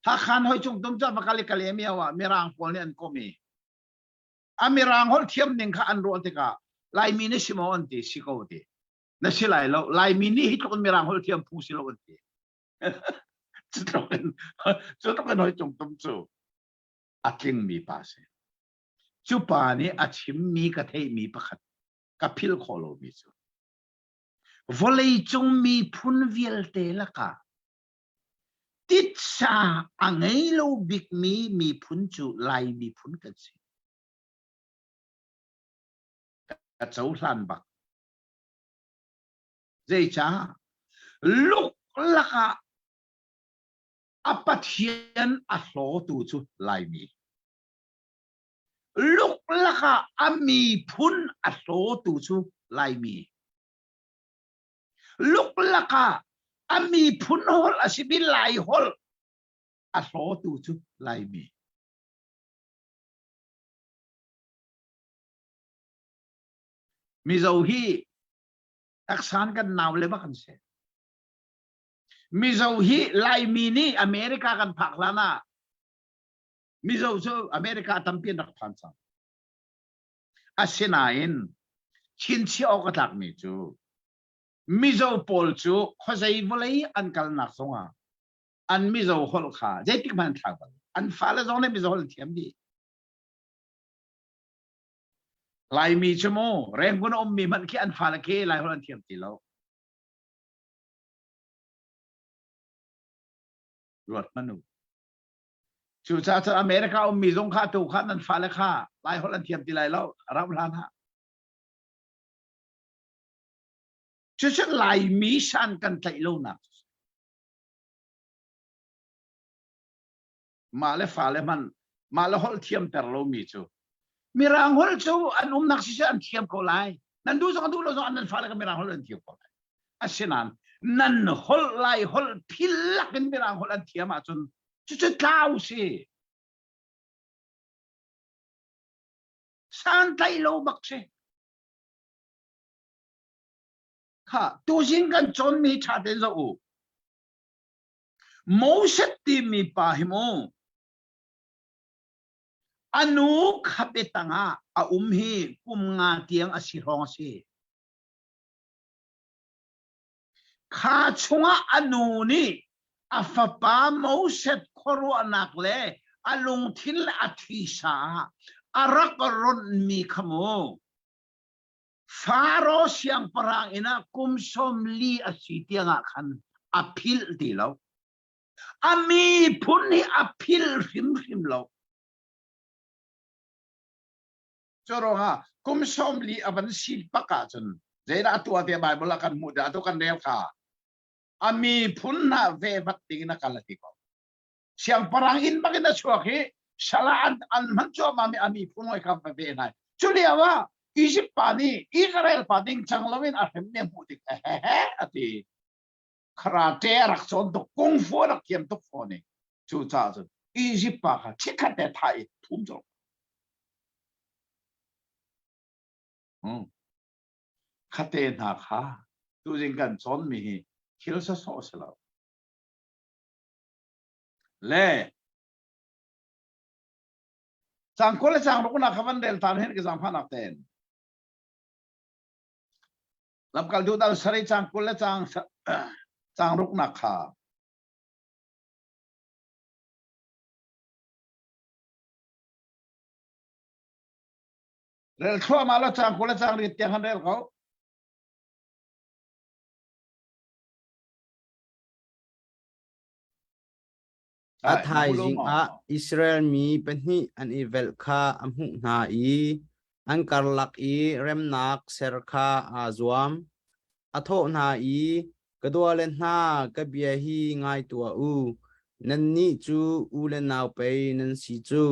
Hakhan hoi cung tum cu va kal i Kalaymyo ah Mirang pawl nih an komh i a Mirang holh thiam ning kha an ruah tikah Laimi na si maw an ti si ko ti. Na si lai lo Laimi nih hi tluk in Mirang holh thiam phu si lo an ti. Cu tluk in cu tluk in hoi cung tum cu a tlingmi pa si. Cu pa nih a chimmi ka theihmi pakhat ka philh khawh lomi cu Vawleicung miphun vialte lakah titsa a ngei lo bikmi miphun cu Lai miphun kan si. Ka cohlan bak. Zeicah? Luklak ah a Pathian a hlawtu cu Laimi. Luklak ah a miphun a hlawtu cu Laimi. Luklak ah a miphun holh a simi Lai holh a hlawtu cu Laimi. Mizo hi taksan kan nau le bak an si. Mizo hi Laimi nih America kan phak hlan ah Mizo cu America tampi an rak phan cang. Asinain chinchiah awk a tlakmi cu Mizo pawl cu khuazei vawlei an kalnak zongah an Mizo holh kha zeitik hmanh an thlak bal. An fale zong nih Mizo holh an thiam dih. Laimi cu mu Rangoon a ummi hmanh khi an fale khi Lai holh an thiam ti lo. Ruat hmanh u. Cucaah cun America ummi zong kha tu kha nan fale kha Lai holh an thiam ti lai lo ram hlan ah. Cucu Laimi san kan tlaih lonak. Mah le fale hmanh mah le holh thiamter lomi cu Mirang holh cu an umnak siseh an thiam ko lai. Nan duh zong duh lo zong nan fale ka Mirang holh an thiam ko lai. Asinain nan holh lai holh phillak in Mirang holh an thiam ahcun cucu tlau si. Santlaih lo bak si. Kha tuzing kan cawnmi ṭha tein zoh u. Moses timi pa hi mu a nu khape tangah a um hi kum nga tiang a si hrawng a si. Kha chungah a nu nih a fapa Moses khuaruahnak le a lungthin le a thisa ah a rak ronhmi kha mu Faro siangpahrang inn ah kum 40 a si tiangah khan a philh ti lo. A miphun hi a philh hrimhrim lo. Cu ruangah kum 40 a van si bak ahcun zeidah a tuah tiah Bible ah kan hmuh tiah atu kan rel kha a miphun hna ve vat ding in a kal a ti ko. Siangpahrang inn bak in a chuak i sal ah an, an hman cuahmah mi a miphun hawi kha va ve hna. Cu lio ah Egypt pa nih Israel pa ding cang loin a hrem ne hmuh tik hehe a ti. Karate a rak cawn tuk, kung fu a rak thiam tuk fawn i cu caah cun Egypt pa kha chikkhat te thah i phum colh. Hmm. Khate hna kha tuzing kan cawnmi hi thil sawsawh si lo. Le cang kul le cang ruk na kha van rel tan hen ka zaangfahnak tein. Lamkaltu dal sarih cang 20 le cang cang ruknak kha. Rel thluahmah lo cang 20 le cang riat tiang han rel ko. A thaizing ah Israel mi pahnih an i velh kha a hmuh hna i an karlak i remnak ser kha aa zuam. A thawh hna i, Ka duale hna, ka bia hi ngai tuah u. Nannih cu u le nau pei nan si cu.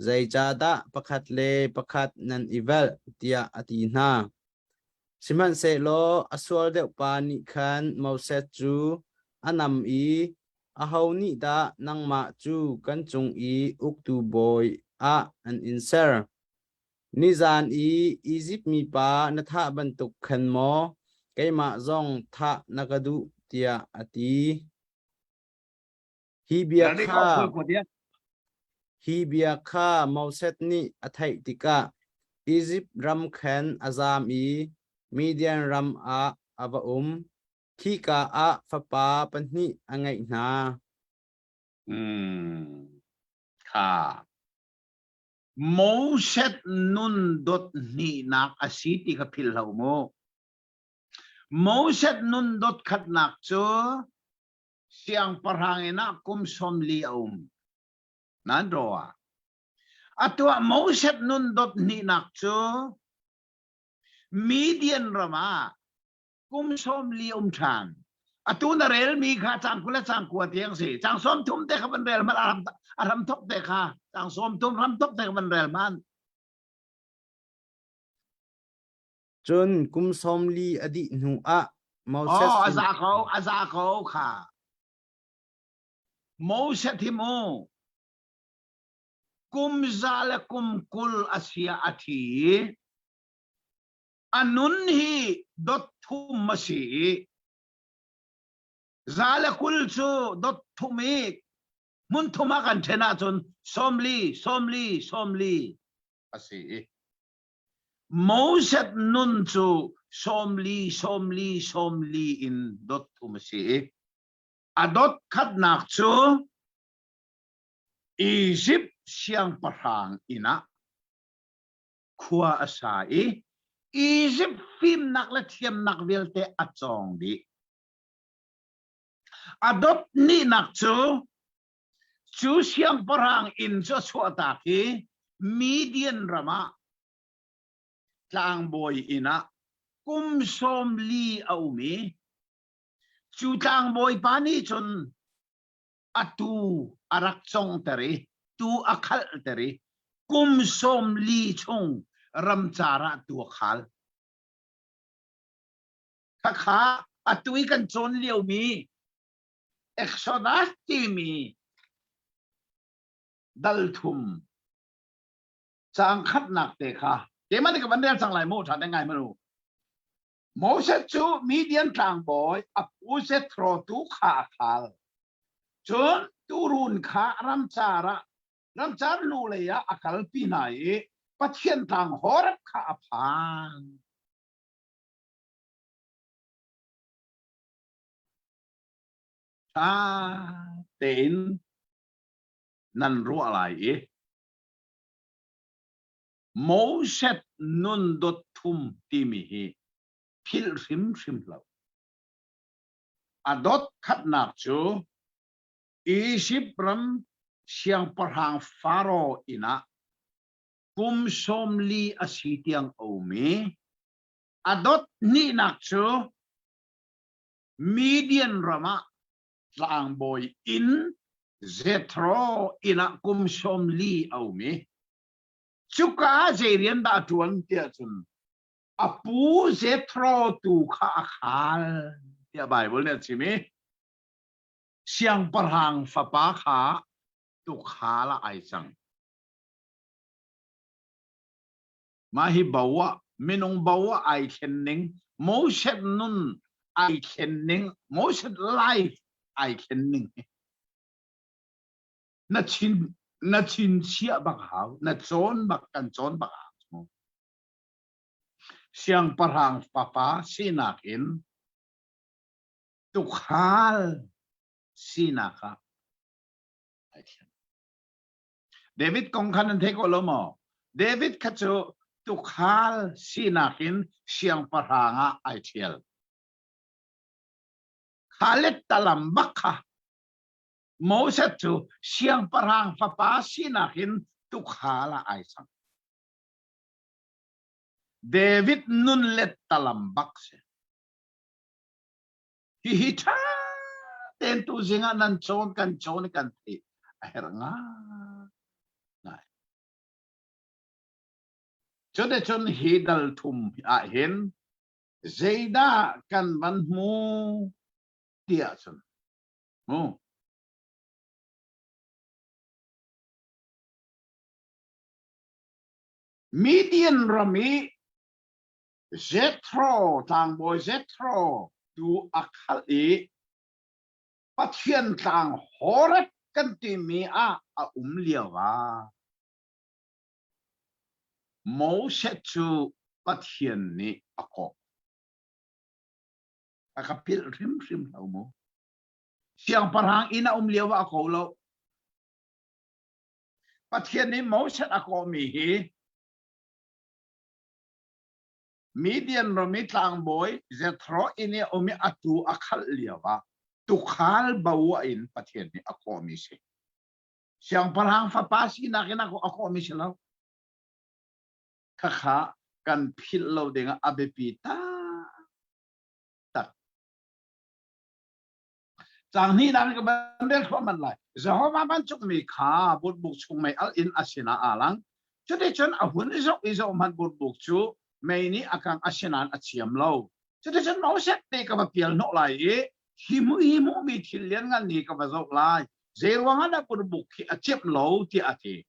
Zeicahdah pakhat le pakhat nan i velh? tiah a ti hna. Sihmanhsehlaw a sual deuh pa nih khan Moses cu a nam i, Aho nih dah nangmah cu kan cung i uktu bawi ah an in ser? Nizan i Izipt mipa na thah bantuk khan maw keimah zong thah na ka duh? tiah a ti. Hi bia kha Hi bia kha Moses nih a theih tikah Izipt ram khan a zam i Midian ram ah a va um. Khika ah fapa pahnih a ngeih hna. Hmm. Kha. Moses nun dot hnihnak a si ti kha philh hlah u mu. Moses nun dot khatnak cu siangpahrang inn ah kum 40 a um. Nan ro ah. Atu ah Moses nun dot hnihnak cu Midian ram ah kum 40 um ṭhan. Atu na relmi kha cang 20 le cang 9 tiang si. Cang 30 te kha van rel hmanh a ram thok te kha cang 30 ram thok te kha van rel hmanh. Cun kum 40 a dih hnu ah Moses Oh, a za ko, a za ko kha. Moses hi mu kum za le kum 20 a sia a thi i a nun hi dot thum a si i 120 cu dot thum i hmun thum ah kan ṭhen ahcun 40 40 40 a si i Moses nun cu 40 40 40 in dot thum a si i a dot khatnak cu Izipt siangpahrang inn ah khua a sa i Izipt fimnak le thiamnak vialte a cawng dih. A dot nihnak cu cu siangpahrang inn cu a chuahtak i Midian ram ah tlangbawi inn ah kum 40 a um i cu tlangbawi pa nih cun a tuu a rak congter i tuu a khalhter i kum 40 chung ramcar ah tuu a khal. Khakha atu i kan cawn liomi Exodus timi dal thum caang khatnak te kha keimah nih ka van rel cang lai mu ṭha te ngai hmanh u. Moses cu Midian tlangbawi a pu Jethro tu kha a khal. Cun tuurun kha ramcar ah ramcar lu lei ah a kalpi hna i Pathian tlang Horeb kha a phan. Ṭha tein nan ruah lai i Moses nun dot thum timi hi philh hrimhrim hlah. A dot khatnak cu Izipt ram siangpahrang Faro inn ah kum 40 a si tiang a um i a dot hnihnak cu Midian ram ah tlangbawi inn Jethro inn ah kum 40 a um i Cuka ah zei rian dah a ṭuan tiah cun a pu Jethro tu kha a khal tiah Baibal nih a chim i siangpahrang fapa kha tukhal ah ai cang. Mah hi bo ah minung bo ah ai thlen ning Moses nun ai thlen ning Moses life ai thlen ning hi na chin na chinchiah bak hau na cawn bak kan cawn bak hau siangpahrang fapa sinak in tukhal sinak ah ai thlen David kong khan nan thei ko lo maw David kha cu tukhal sinak in siangpahrang ah ai thial kha let talam bak kha Moses cu siangpahrang fapa sinak in tukhal ah ai cang. David nun let talam bak si. Hihi ṭha tein tu zing ah nan cawn kan cawn i kan theih a herh ngai. Cuticun hi dal thum ah hin zeidah kan van hmu tiah cun Mu. Midian ram i Jethro tlangbawi Jethro tu a khalh i Pathian tlang Horeb kan timi ah a um lio ah Moses cu Pathian nih a kawh. A ka philh hrimhrim lo mu. Siangpahrang inn a um lio ah a ko lo. Pathian nih Moses a kawhmi hi Midian ram i tlangbawi Jethro inn i a um i atu a khalh lio ah tukhal bo in Pathian nih a kawhmi si. Siangpahrang fapa sinak in a kawhmi si lo. Khakha. kan philh lo ding ah a biapi tak. Cang hnih dang ka ban rel thluahmah lai. Jehovah vancungmi kha burbuk chung mei alh in a sinah aa lang. Cuticun a hun i zoh i zohhmanh burbuk cu mei nih a kang asinain a chiam lo. Cuticun Moses nih ka va pial hnawh lai i hi hmu hi hmuhmi thil lianngan hi ka va zoh lai. Zeiruangah dah burbuk hi a ciamh lo tiah a ti.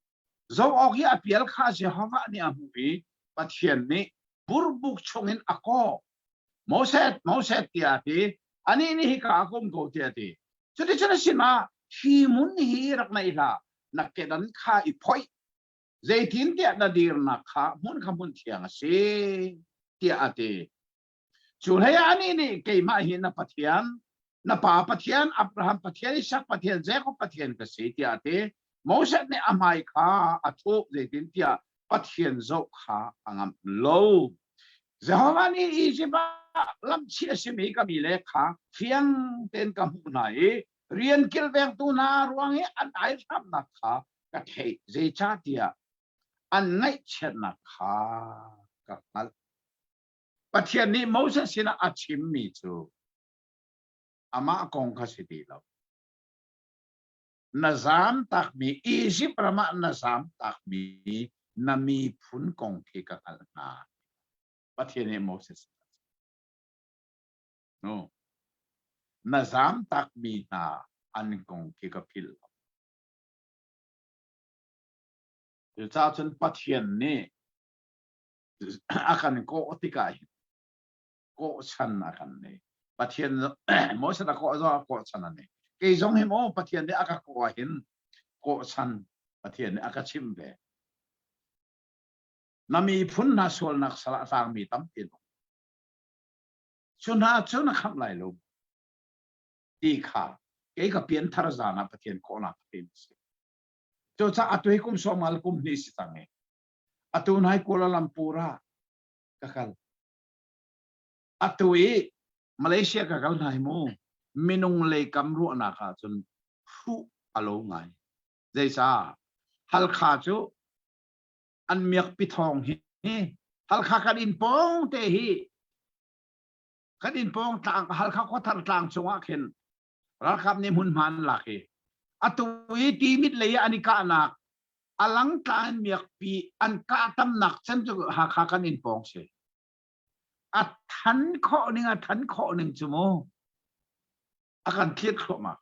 Zoh awk i a pial kha Jehovah nih a hmuh i Pathian nih burbuk chungin a kawh. Moses, Moses tiah a ti. Anih nih hika ah ka um ko tiah a ti. Cuticun a sinah hi hmun hi rak naih hlah, na kedan kha i phoih. Zeitintiah na dirnak kha hmun kha hmun thiang a si, tiah a ti. Cu hleiah anih nih keimah hi na Pathian, na pa Pathian, Abraham Pathian, Isak Pathian, Jakob Pathian ka si, tiah a ti. Moses nih a hmai kha a thuh, zeitintiah Pathian zoh kha a ngamh lo. Jehovah nih Izipt ah lamhchih a simi ka mi le kha fiang tein ka hmuh hna i rian kilvengtu hna ruang i an aihramnak kha ka theih zeicahtiah an ngaihchiatnak kha ka hngalh. Pathian nih Moses sinah a chimmi cu amah kong kha si ti lo. Na zaam takmi Izipt ram ah na zaam takmi na miphun kong khi ka hngalh hna. Pathian nih Moses no na zaam takmi hna an kong khi ka philh lo. Cucaah cun Pathian nih a kan kawh tikah hin kawh chan a kan nei. Pathian Moses a kawh zong ah kawh chan a nei. Kei zong hi maw Pathian nih a ka kawh ah hin kawh chan Pathian nih a ka chimh ve. Na miphun hna sualnak sal ah tlangmi tampi an um. Cu hna cu na khamh lai lo ti kha kei ka pianthar zan ah Pathian kawhnak ka pe si. Cucaah atu hi kum sawmal kum hnih si cang i atu nai Kuala Lumpur ah ka kal. Atu i Malaysia ka kal hna hi mu minung lei kam ruahnak ah cun hruh a lo ngai. Zeicah? Halkha cu an miakpi thawng hi Halkha kan inn pawng te hi kan inn pawng tlang Halkha khuathar tlang cungah khin ralkap nih hmunhma an lak i atu i Timit lei ah an i kahnak a langtlang in miakpi an kah tamnak cem cu Hakha kan inn pawng si. A than khawh ning a than khawh ning cu mu a kan thliat thluahmah.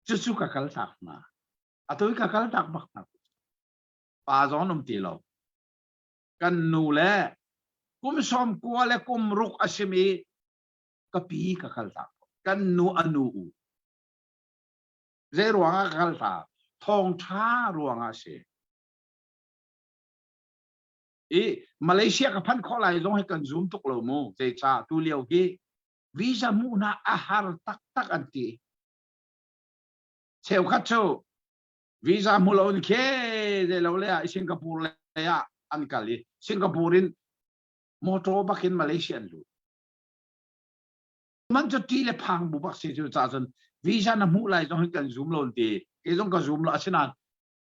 Cucu ka kal tak hna. Atu i ka kal tak bak hna. Pa zong an um ti lo. Kan nu le kum 90 le kum ruk a simi ka pi ka kal tak. Kan nu a nu u. Zei ruangah ka kal ta? Thawngṭha ruangah a si. I Malaysia ka phanh khawh lai zong hi kan zum tuk lo mu. Zeicah tu lio hi visa hmuh hna a har taktak an ti. Cheukhat cu visa hmu lo in khe zei lo le ah Singapore le ah an kal i Singapore in motor bak in Malaysia an lut. Man cu ti le phang bu bak si cu ca cun visa na hmuh lai zong hi kan zum lo ti. Kei zong ka zum lo asinain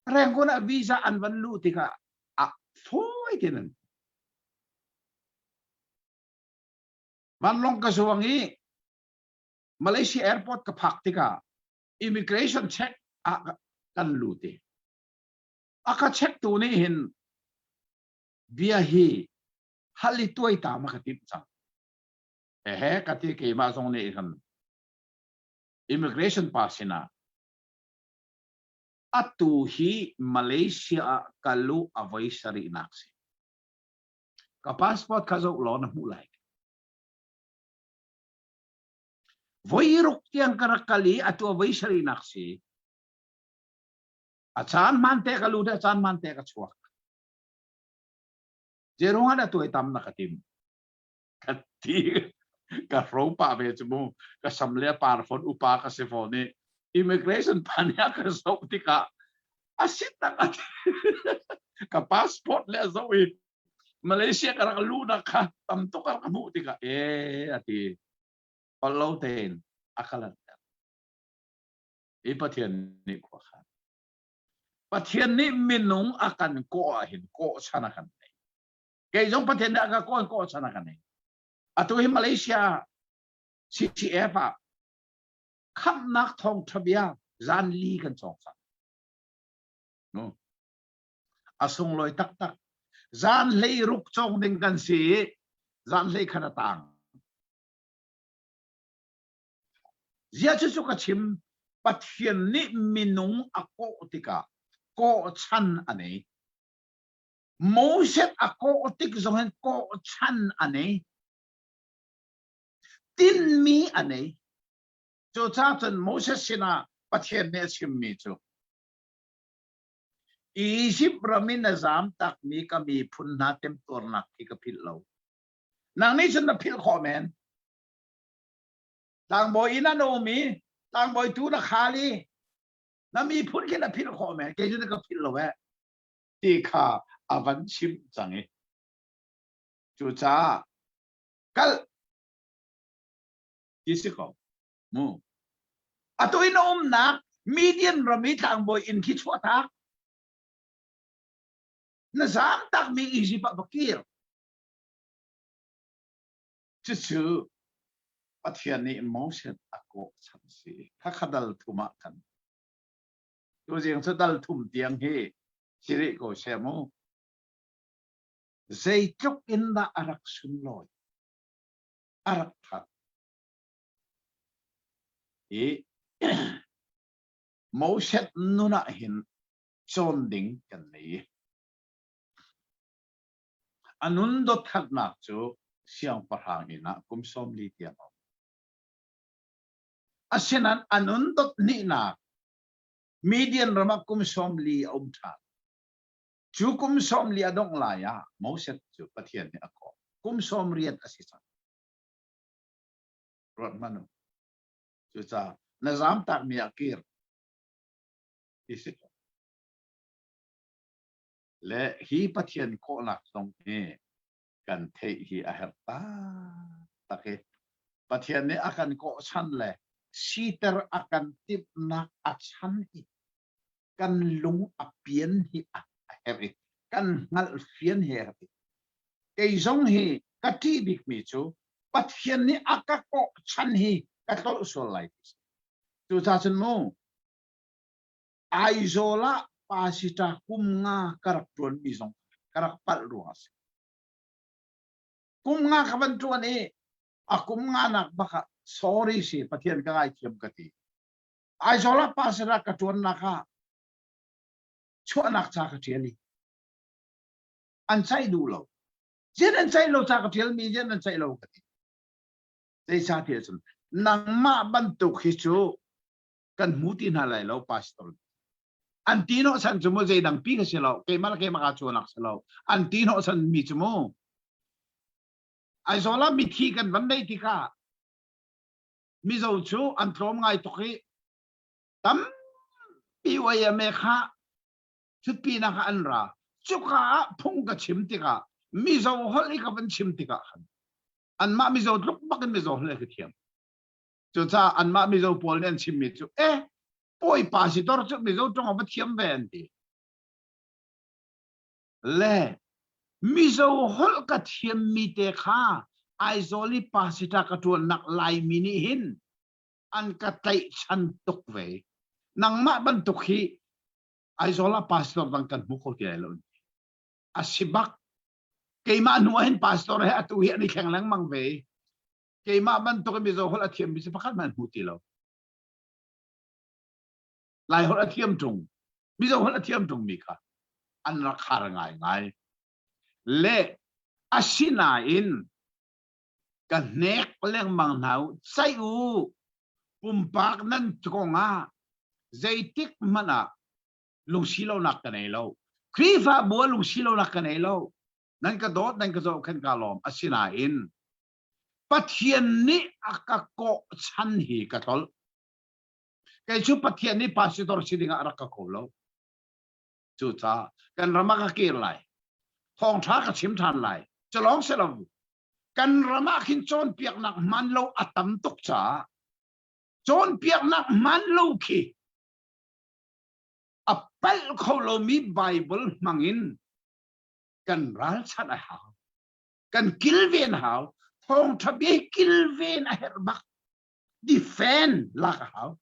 Rangoon ah visa an van luh tikah ah fawi tein an vanlawng ka zuang i Malaysia airport ka phak tikah immigration check ah kan lut i a ka check tu nih hin bia hi hal i tuai ta ma ka timh cang ehe ka ti keimah zong nih hin immigration pa sinah Atu hi Malaysia ah ka luh a voi sarihnak si. Ka passport kha zoh law na hmuh lai. Voi ruk tiang ka rak kal i atu a voi sarihnak si. A caan hmaan te ka lut a caan hmaan te ka chuak. Zeruang ah dah tuaitam na ka tim? Ka ti ka hro pah ve cu mu ka sam le par fon upa ka si fawn i immigration pa nih a ka zoh tikah a si tak a ka passport le a zoh i Malaysia ka rak luhnak kha tam tuk a rak hmuh tikah e a ti holh lo tein a ka lanter i Pathian nih khua khan Pathian nih minung a kan kawh ah hin kawh chan a kan nei. Kei zong Pathian nih a ka kawl kawh chan a ka nei. Atu hi Malaysia CCF ah khamhnak thawngṭha bia zan li kan cawng cang. No. A sunglawi taktak. Zan hlei ruk cawng ding kan si i zan hlei khan a tang. Zia cu cu ka chim Pathian nih minung a kawh tikah kawh chan a nei. Moses a kawh tik zong in kawh chan a nei. Tinmi a nei. Cucaah cun Moses sinah Pathian nih a chimmi cu Izipt ram in a zam takmi ka miphun hna temtuarnak khi ka philh lo. Nang nih cun na philh khawh men. Tlangbawi inn an um i tlangbawi tu na khal i na miphun khi na philh khawh men. Kei cu na ka philh lo eh. Ti kha a van chimh cang i. Cucaah kal ti si ko. Mu. Atu in a umnak Midian ram i tlangbawi inn khi chuahtak. Na zaam takmi Izipt ah va kir. Cucu Pathian nih Moses a kawh chan si. Khakha dal thum ah khan. Tuzing cu dal thum tiang hi si rih ko seh mu. Zeitluk in dah a rak sunlawi, a rak that. I Moses nun ah hin cawn ding kan nei. A nun dothatnak cu siangpahrang inn ah kum 40 tiang a um. Asinain a nun dot hnihnak Midian ram ah kum 40 a um ṭhan. Cu kum 40 a dongh lai ah Moses cu Pathian nih a kawh. Kum 80 a si cang. Ruat hmanh u. Cucaah na zamtakmi ah kir ti si ko. Le hi Pathian kawhnak zong hi kan theih hi a herh taktak i Pathian nih a kan kawh chan le siter a kan timhnak a chan hi kan lung a pian hi a herh i kan hngalh fian hi a herh i kei zong hi ka ṭih bikmi cu Pathian nih a ka kawh chan hi ka tlolh sual lai ti si. Cucaah cun mu Aizawl ah pasita kum nga ka rak ṭuanmi zong ka rak palh ruang a si. Kum nga ka van ṭuan i a kum nga nak bak ah sorry si Pathian ka ngaithiam ka ti. Aizawl ah pasita ka ṭuannak ah chuahnak ca ka ṭial i an caih duh lo. Zian an caih lo ca ka ṭialmi zian an caih lo ka ti. Zeicahtiah cun nangmah bantuk hi cu kan hmu ti hna lai lo pastor. An ti hnawh san cu mu zeidang pi ka si lo keimah le keimah kaa cuanak si lo an ti hnawh san mi cu mu Aizawl ah mithi kan van neih tikah Mizo cu an tlawm ngai tuk i tampi YMA kha thutpinak ah an ra cuka ah phung ka chim tikah Mizo holh i ka van chim tikah khan anmah Mizo tluk bak in Mizo holh ka thiam Cucaah anmah Mizo pawl nih an chimmi cu eh pawipa si tor cu Mizo ṭong a va thiam ve an ti. Le Mizo holh ka thiammi te kha Aizawl i pasita ka ṭuannak Laimi nih hin an ka tlaihchan tuk ve. Nangmah bantuk hi Aizawl ah pastor dang kan hmu kho ti lai lo. A si bak. Keimah hnu ah hin pastor he atu hi an i thleng lengmang ve. Keimah bantuk in Mizo holh a thiammi cu pakhat hmanh hmu ti lo. Lai holh a thiam ṭung. Mizo holh a thiam ṭungmi kha an rak har ngaingai. Le asinain ka hnek lengmang hna u, caih u, pumpak nan kong ah zeitik hmanh ah lungsi lonak ka nei lo. Khrihfabu ah lungsi lonak ka nei lo. Nan ka dawt, nan ka zohkhenh ka lawm. Asinain Pathian nih a ka kawh chan hi ka tlolh. Kei cu Pathian nih pastor si dingah a rak ka ko lo. Cucaah kan ram ah ka kir lai. Thawngṭha ka chim ṭhan lai. Cu lawng si lo. Kan ram ah khin cawnpiaknak hman lo a tam tuk caah cawnpiaknak hman lo khi a palh kho lomi Bible hmangin kan ralchanh a hau. Kan kilven hau. Thawngṭha bia hi kilven a herh bak. Defend lak a hau.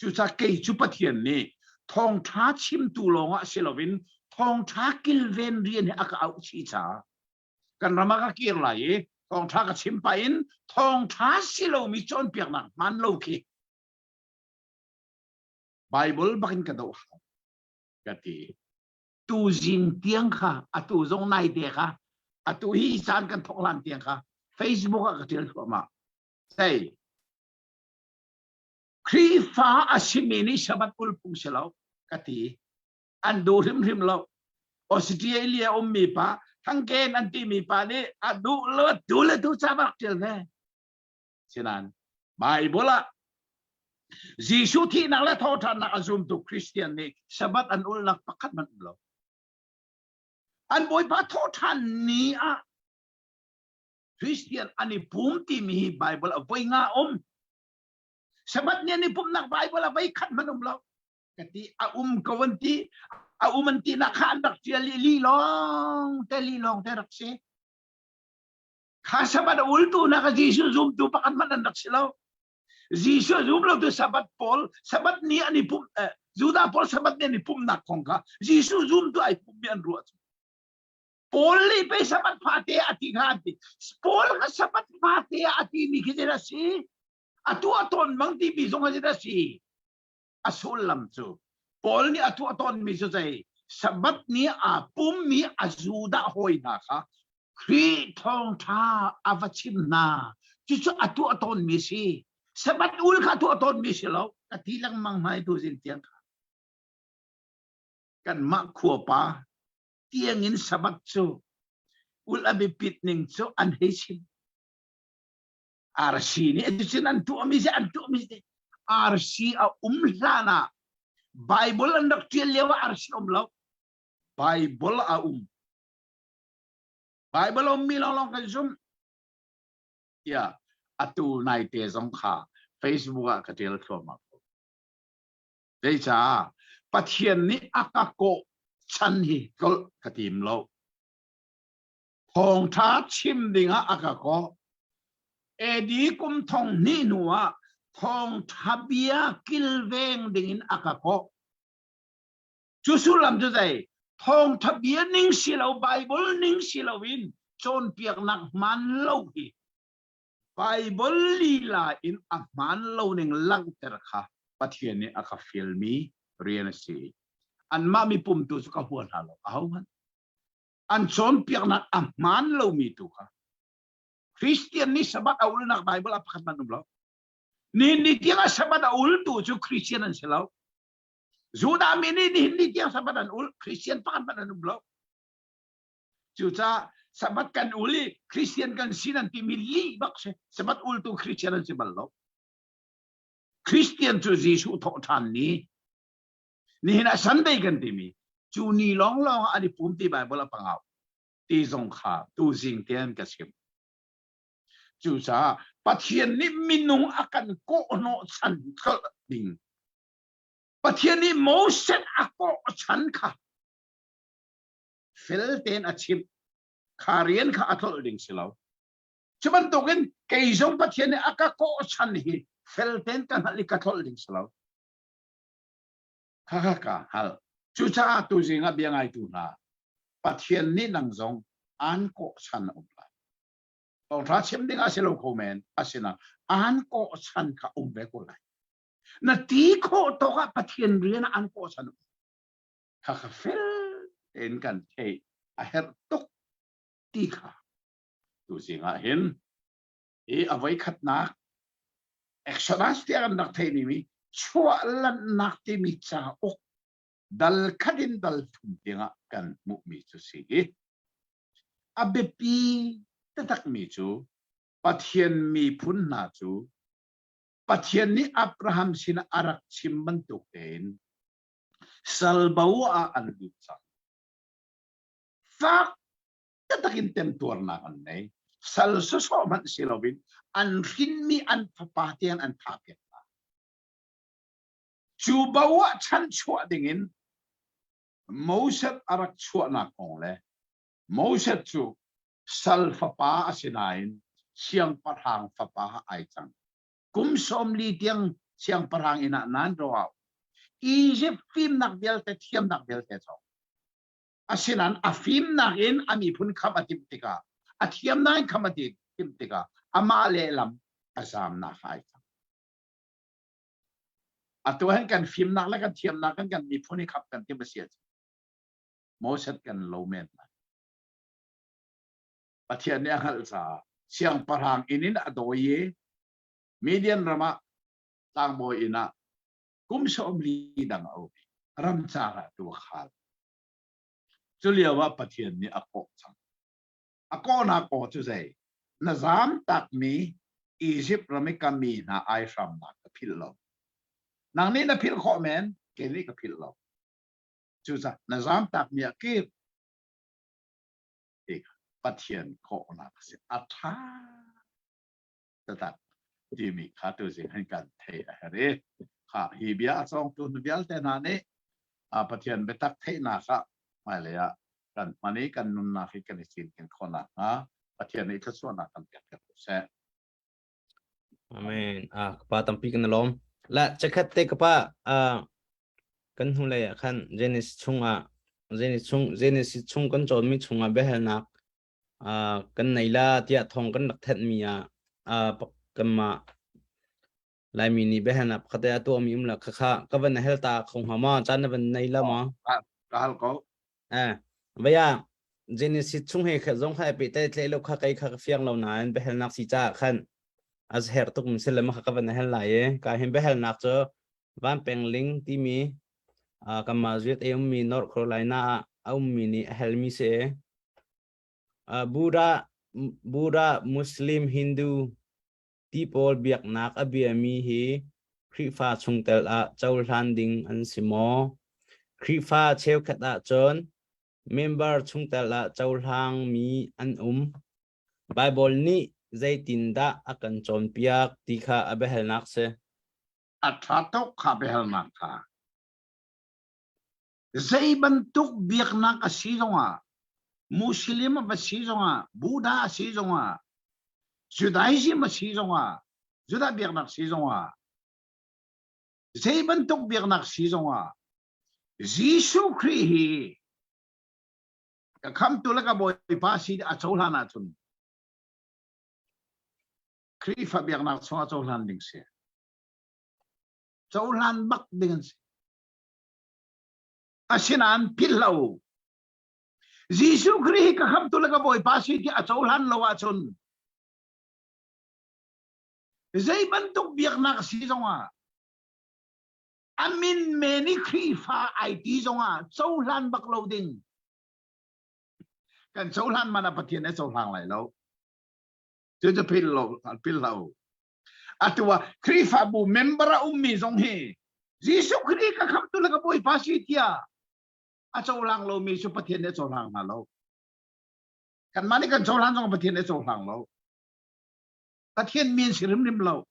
Cucaah kei cu Pathian nih thawngṭha chimtu lawngah si loin thawngṭha kilven rian hi a ka auh chih caah kan ram ah ka kir lai i thawngṭha ka chim pah in thawngṭha si lomi cawnpiaknak hmaan lo khi Bible bakin ka doh hau ka ti. Tu zing tiang kha atu zong nai te kha atu hi caan kan thok hlan tiang kha Facebook ah ka ṭial thluahmah. Sei Khrihfa a simi nih Sabbath ul phung si lo ka ti. An duh hrimhrim lo. Australia ummi pa Thangken an timi pa nih a duh lo tu le tu ca bak ṭial ve. Sinan Bible ah Jesuh thihnak le thawhṭhannak a zumtu Christian nih Sabbath an ulnak pakhat hmanh um lo. An Bawipa thawhṭhan ni ah Christian an i pum timi hi Bible a voi nga um. Sabbath ni an i pumhnak Bible a voi khat hmanh um lo. Ka ti a um ko an ti. A um an ti nak kha an rak ṭial i li lawng te li lawng te rak si. Kha Sabbath a ultu nak Jesuh zumtu pakhat hmanh an rak si lo. Jesuh zum lo tu Sabbath pawl Sabbath ni an i pumh eh, Judah pawl Sabbath ni an i pumhnak kong kha Jesuh zumtu ai pummi an ruah cu. Paul nih pei Sabbath fate a ti kha an ti. Paul kha Sabbath fate a ti mi khi zeidah a si? A tuah tawn bang ti mi zong a zeidah a si? A sullam cu Paul nih a tuah tawn mi cu zei? Sabbath ni aa pummi a Judah hawi hna kha Khrih thawngṭha a va chim hna. Cucu a tuah tawn mi si. Sabbath ul kha tuah tawn mi si lo. Ka ti lengmang hna i tu zing tiang kha. Kanmah khuapa tiangin Sabbath cu ulh a biapit ning cu an hei chim. RC nih cucun an tuahmi si an tuahmi si RC a um hlan ah Bible an rak ṭial lio ah RC um lo. Bible a um. Bible ummi lawnglawng kan zumh. Tiah atu naite zong kha Facebook ah ka ṭial thluahmah ko. Zeicah Pathian nih a ka kawh chan hi tlolh ka tim lo. Thawngṭha chim dingah a ka kawh. AD kum thong hnih hnu ah thawngṭha bia kilveng dingin a ka kawh. Cu sullam cu zei? Thawngṭha bia ning si lo, Bible ning si loin cawnpiaknak hmaan lo hi Baibal lila in a hmaan lo ning langhter kha Pathian nih a ka fialmi rian a si. Anmah mipum tu cu ka hua hna lo. Ahohmanh. An cawnpiaknak a hmaan lomi tu kha. Christian nih Sabbath a ulnak Baibal a pakhat hmanh um lo. Nihin ni tiang ah Sabbath a ultu cu Christian an si lo. Judah mi nih nihin ni tiang Sabbath an ul, Christian pakhat hmanh an um lo. Cucaah Sabbath kan ul i Christian kan si nan timi lih bak si. Sabbath ultu Christian an si bal lo. Christian cu Jesuh thawh ṭhan ni. Nihin ah Sunday kan timi cu ni lawnglawng ah an i pum ti Bible a pangau ti zong kha tu zing tein ka chim. Cucaah Pathian nih minung a kan kawhhnawh chan tlolh ding. Pathian nih Moses a kawh chan kha fel tein a chimh kha rian kha a tlolh ding si lo cu bantukin kei zong Pathian nih a ka kawh chan hi fel tein ka hngalh i ka tlolh ding si lo kha kha ka hngalh cucaah tuzing ah bia ngaitu hna Pathian nih nang zong aan kawh chan a um lai thawngṭha chim ding a si lo kho men asinain aan kawh chan kha um ve ko lai na ti khawh tawk ah Pathian rian ah an kawh chan um kha kha fel tein kan theih a herh tuk ti kha tuzing ah hin hi a voi khatnak Exodus tiah kan rak theih mi chuahlannak timi cauk dal khat in dal thum tiangah kan hmuhmi cu si hi a biapi taktakmi cu Pathian miphun hna cu Pathian nih Abraham sinah a rak chim bantuk tein Salbo ah an lut cang. Fak taktak in temtuarnak an nei. Sal sawsawh hmanh si loin an hrinmi an fapa tiang an thahpiak hna. Cu bo ah chanchuah dingin Moses a rak chuahnak kong le. Moses cu sal fapa a si nain siangpahrang fapa ai cang. Kum 40 tiang siangpahrang inn ah nan ro au. Egypt fimnak vialte thiamnak vialte cawng. Asinain a fimnak in a miphun khamh a timh tikah a thiamnak in khamh a timh tikah amah lehlam a zamnak ai cang. Atu hin kan fimnak le kan thiamnak kan kan miphun hi khamh kan timh a si ahcun Moses kan lo men lai. Pathian nih a hngalh caah siangpahrang inn in a dawi i Midian ram ah tlangbawi inn ah kum 40 dang a um i ramcar ah tu a khal. Cu lio ah Pathian nih a kawh cang. A kawhnak aw cu zei? Na zaam takmi Izipt ram i ka mi hna aihramnak ka philh lo. Nang nih na philh khawh men, kei nih ka philh lo. Cucaah na zaam takmi ah kir ti Pathian kawhnak a si. A ṭha taktak timi kha tuzing hin kan theih a herh i kha hi bia a cawngtu hnu vialte hna nih Pathian biatak theihnak ah hmailei ah kan hman i kan nunnak hi kan i cinken khawh nakhnga Pathian nih thluachuahnak kan pek piak ko seh. Amen. Ah, kapa tampi kan lawm. La chakhat te kapa ah kan hnulei ah khan Genesis chungah Genesis chung Genesis chung kan cawnmi chungah biahalnak ah kan nei la tiah thong kan rak thenhmi ah ah kanmah Laimi nih biahalnak pakhat te a tuahmi um la khakha ka van hel ta kho hnga ma caan na van nei la ma Ka hal ko. Eh, vaya Genesis chung he kha zong kha pe te tle lo kha kai kha ka fiang lo nain biahalnak si ca khan az her tuk min sile ma kha ka van hel lai e ka hin biahalnak cu Van Peng Ling timi kanmah zuat ei ummi North Carolina ah a ummi nih a helmi si. Buddha, Buddha, Muslim, Hindu ti pawl biaknak a biami hi Khrihfa chungtel ah cohlan ding an si maw? Khrihfa cheukhat ahcun member chungtel ah cohlangmi an um. Baibal nih zeitindah a kan cawnpiak ti kha a biahalnak si. A ṭha tuk kha biahalnak kha. Zei bantuk biaknak a si zongah, Muslim a si zongah, Buddha a si zongah, Judaism a si zongah, Judah biaknak si zongah, zei bantuk biaknak si zongah, Jesuh Khrih hi ka khamtu le ka Bawipa si a cohlan ahcun Khrihfa biaknak chungah cohlan ding si. Cohlan bak ding an si. Asinain philh lo. Jesuh Khrih hi ka khamtu le ka Bawipa si ti a cohlan lo ahcun zei bantuk biaknak si zongah a min men i Khrihfa ai ti zongah cohlan bak lo ding. Kan cohlan man ah Pathian a cohlang lai lo. Cucu philh lo, philh lo. Atu ah Khrihfabu member a ummi zong hi Jesuh Khrih ka khamtu le ka Bawipa si tiah a cohlang lomi cu Pathian nih a cohlang hna lo. Kanmah nih kan cohlan zong Pathian nih a cohlang lo. Pathian min si hrimhrim lo.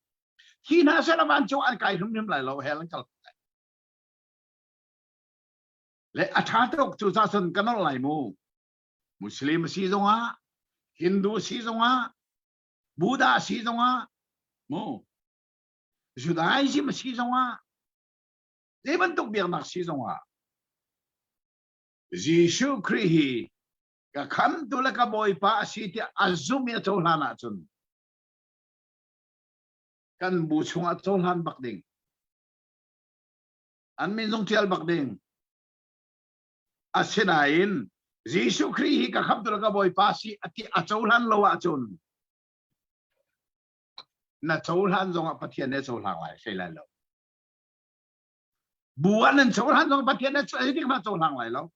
Hi hna seh vancung an kai hrimhrim lai lo, hell an kal lai. Le a ṭha tuk cu ca cun ka nolh lai mu. Muslim si zongah, Hindu si zongah, Buddha si zongah, mu Judaism si zongah, zei bantuk biaknak si zongah, Jesuh Khrih hi ka khamtu le ka Bawipa a si tiah a zum i a cohlan ahcun kan bu chungah cohlan bak ding. An min zong ṭial bak ding. Asinain Jesuh Khrih hi ka khamtu le ka Bawipa si a ti a cohlan lo ahcun na cohlan zongah Pathian nih a cohlang lai hlei lai lo. Bu ah nan cohlan zong Pathian nih zeitik hmanh cohlang lai lo.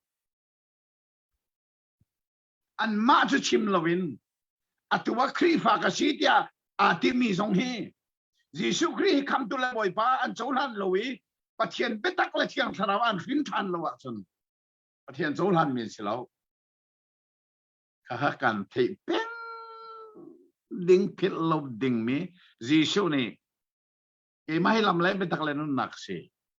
Anmah cu chim loin atu ah Khrihfa ka si tiah aa timi zong hi Jesuh Khrih hi khamtu le Bawipa an cohlan lo i Pathian biatak le Thiang Thlarau an hrin ṭhan lo ahcun Pathian cohlan mi an si lo. Kha kan theih peng ding philh lo dingmi Jesuh nih keimah hi lam le biatak le nunnak si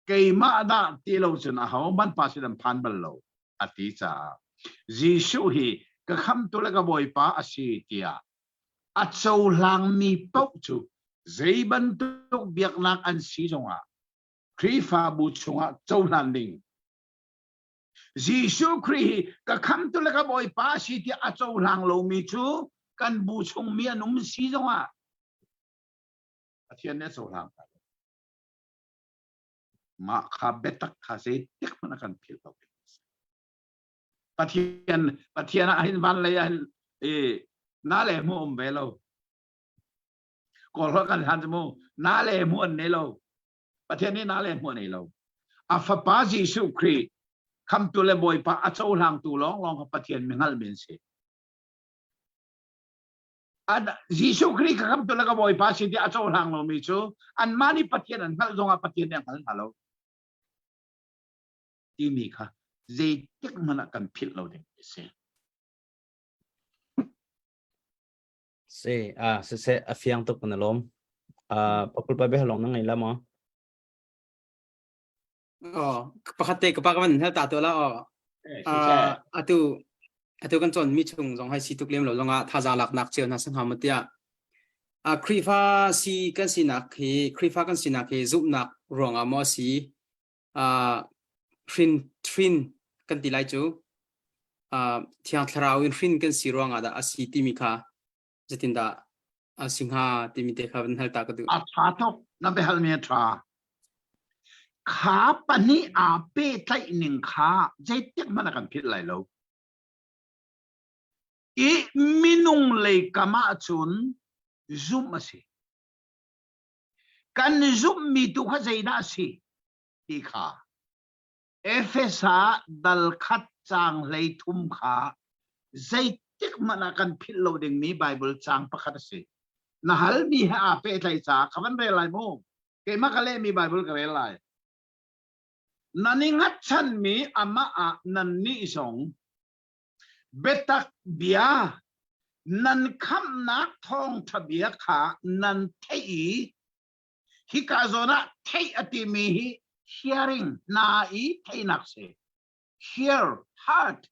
keimah dah ti lo cun aho hmanh pa sin an phan bal lo a ti caah Jesuh hi ka khamtu le ka Bawipa a si tiah a cohlangmi paoh cu zei bantuk biaknak an si zongah Khrihfabu chungah cohlan ding. Jesuh Khrih hi ka khamtu le ka Bawipa a si tiah a cohlang lomi cu kan bu chungmi an um si zongah Pathian nih a cohlang hna lo. Mah kha biatak kha zeitik hmanh a kan philh lo. Pathian Pathian ah hin van lei ah hin i na le mu um ve lo. Kawl kan hlan mu na le mu an nei lo. Pathian nih na le mu an nei lo. A fapa Jesuh Khrih khamtu le Bawipa a cohlangtu lawnglawng kha Pathian mi hngalhmi an si. Jesuh Khrih ka khamtu le ka Bawipa si tiah a cohlang lomi cu anmah nih Pathian an hngalh zongah Pathian nih a hngal hna lo timi kha zeitik hmanh ah kan philh lo ding a si. Si, ah, siseh, a fiang tuk na lawm. Ah, pakul pa bia long na ngei la maw? Oh, pakhat te ka pa ka van hal ta to la oh. Uh, atu atu kan chon mi chung zong hai si tuk lem lo zong ah thazaang laknak cio hna sang ham tiah a Khrifa si kan sinak hi Khrifa kan sinak hi zumhnak ruangah maw si uh, hrin hrin kan ti lai cu uh, thiang thlarau in hrin kan si ruangah dah a si timi kha zeitindah a si hnga timi te kha van hal ta ka duh. A ṭha tuk na biahalmi a ṭha. Kha pahnih aa pehtlaih ning kha zeitik hmanh a kan philh lai lo. I minung lei kam ahcun zumh a si. Kan zumhmi tu kha zeidah a si ti kha Efesa dal khat caang 13 kha zeitik hmanh ah kan philh lo dingmi Baibal caang pakhat a si. Na halmi he aa pehtlaih caah ka van rel lai mu. Keimah ka lehmi Baibal ka rel lai. Nan i hngatchanmi amah ah nannih zong biatak bia nan khamhnak thawngṭha bia kha nan theih i Hika zawn ah theih a timi hi hearing hna i theihnak si. Hear, heart,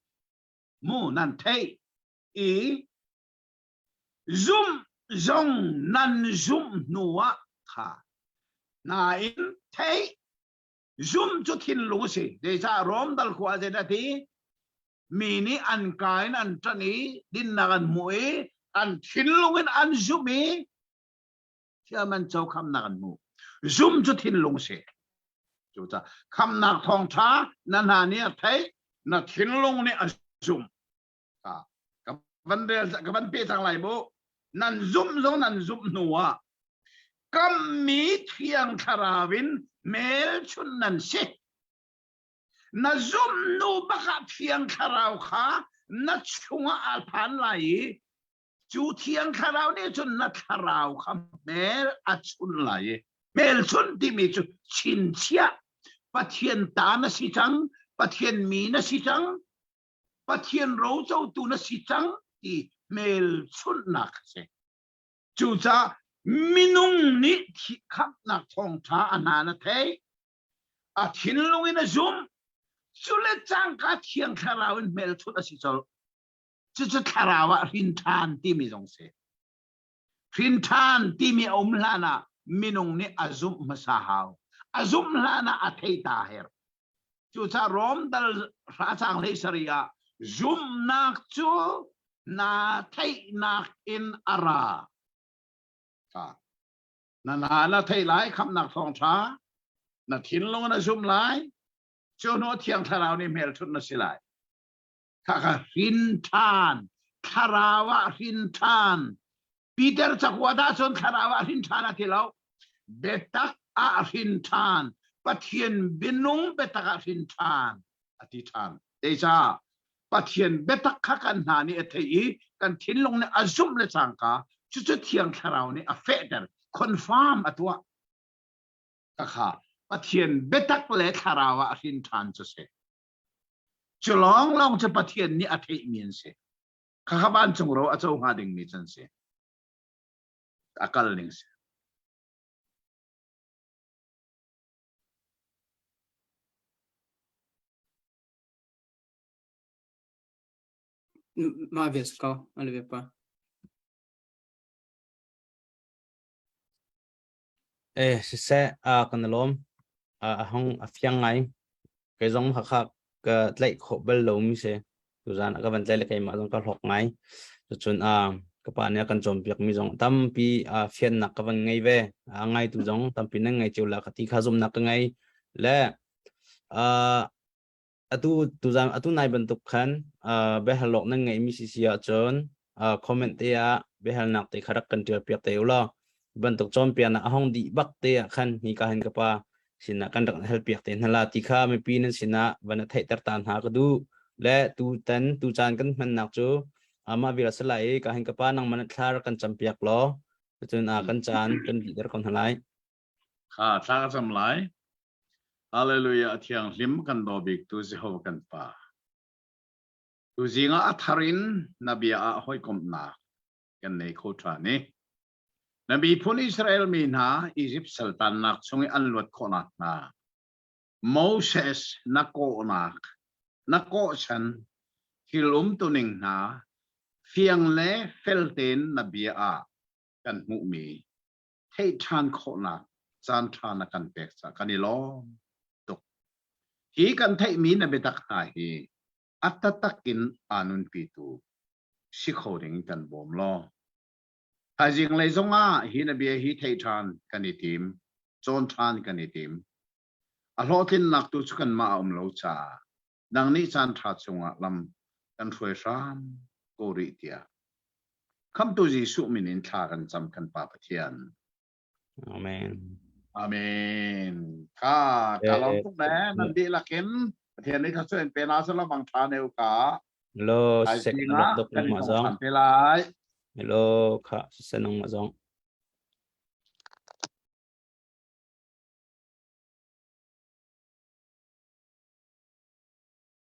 mu nan theih i zumh zong nan zumh hnu ah kha hna in theih zumh cu thinlung a si. Zeicah Rom dal khua ah zeidah ti? Mi nih an ka in an ṭanh i dinnak an hmuh i an thinlung in an zumh i thiam an co khamnak an hmuh zum cu thinlung si cucaah khamnak thawngṭha na hna nih a theih na thinlung nih a zum ka van rel ka van pe cang lai mu nan zumh zong nan zumh hnu ah kammi thiang thlarau in hmelchunh nan si na zumh hnu bakah thiang thlarau kha na chungah aa phan lai i Cu Thiang Thlarau nih cun na thlarau kha hmel a chun lai i hmelchunh timi cu chinchiah Pathian ta na si cang, Pathian mi na si cang, Pathian rocotu na si cang ti hmelchunhnak a si. Cucaah minung nih khamhnak thawngṭha a hna na theih, a thinlung in a zumh, cu le cangka Thiang Thlarau in hmelchunh a si colh. Cucu thlarau ah hrin ṭhan timi zong si. Hrin ṭhan timi a um hlan ah minung nih a zumh hmasa hau. A zumh hlan ah a thei ta her. Cucaah Rom dal hra hlei sarih ah zumhnak cu na theihnak in a ra. Na na na thei lai khamnak thawngṭha na thinlung na zum lai cu hnu thiang thlarau nih hmelchunh na si lai. Khakha hrin ṭhan, thlarau ah hrin ṭhan. Peter cakuat ahcun thlarau ah hrin ṭhan a ti lo. Biatak ah hrin ṭhan. Pathian bianung biatak ah hrin ṭhan a ti ṭhan. Zeicah? Pathian biatak kha kan hna nih a theih i kan thinlung nih a zumh le cangka cucu Thiang Thlarau nih a fehter, confirm a tuah. Khakha Pathian biatak le thlarau ah hrin ṭhan cu si. Cu lawnglawng cu Pathian nih a theihmi an si. Khakha vancung ro a co hnga dingmi cu an si. A kal ning si. Mah vel si ko ale ve pa. Eh siseh a kan lawm a hong a fiang ngai kei zong hakha ka tlaih khawh bal lo mi si tuzan ka van tlaih le keimah zong ka hlawk ngai cucun a ka pa nih a kan cawnpiak mi zong tampi a fiannak ka van ngei ve a ngaitu zong tampi nan ngei cio la ka ti kha zumnak ka ngei le a atu tuzan atu nai bantuk khan uh, biahalawk nan ngeihmi si si ahcun uh, comment te ah biahalnak te kha rak kan tial piak te ulaw bantuk cawnpiaknak a hong dih bak te ah khan hi ka hin ka pa sinah kan rak hal piak te hna la ti kha mipi nan sinah van a theihter ta hna ka duh le tu tan tu caan kan hmannak cu amah vial a lai i ka hin ka pa nang man thla rak kan cam piak law cun a kan caan kan dih ko hna lai Kha thla ka cam lai. Hallelujah a thianghlim kan daw biktu Jehovah kan Pa. Tuzing ah a thar in na bia ah hawikomhnak kan nei kho ṭhan i na miphun Israel mi hna Izipt saltannak chung i an luat khawhnak hnga Moses na kawhnak na kawhchan thil umtuning hna fiang le fel tein na bia ah kan hmuhmi theih ṭhan khawhnak caan ṭha na kan pek caah kan i lawm tuk. Hi kan theihmi na biatak hna hi a taktak in aa nunpitu si kho ding kan bawm law. Thaizing lei zongah hi na bia hi theih ṭhan kan i tim, cawn ṭhan kan i tim. A hlawhtlinnak tu cu kanmah a um lo caah nang nih caan ṭha chungah lam kan hruai hram ko rih tiah Khamtu Jesuh min in thla kan cam kan Pa Pathian. Amen. Amen. Ka ka lawm tuk ne nan dihlak in Pathian nih thluachuah in pe na selaw mang tha neu ka. Hello, sek na dok ma zong. Te lai. Hello, kha se nong ma zong.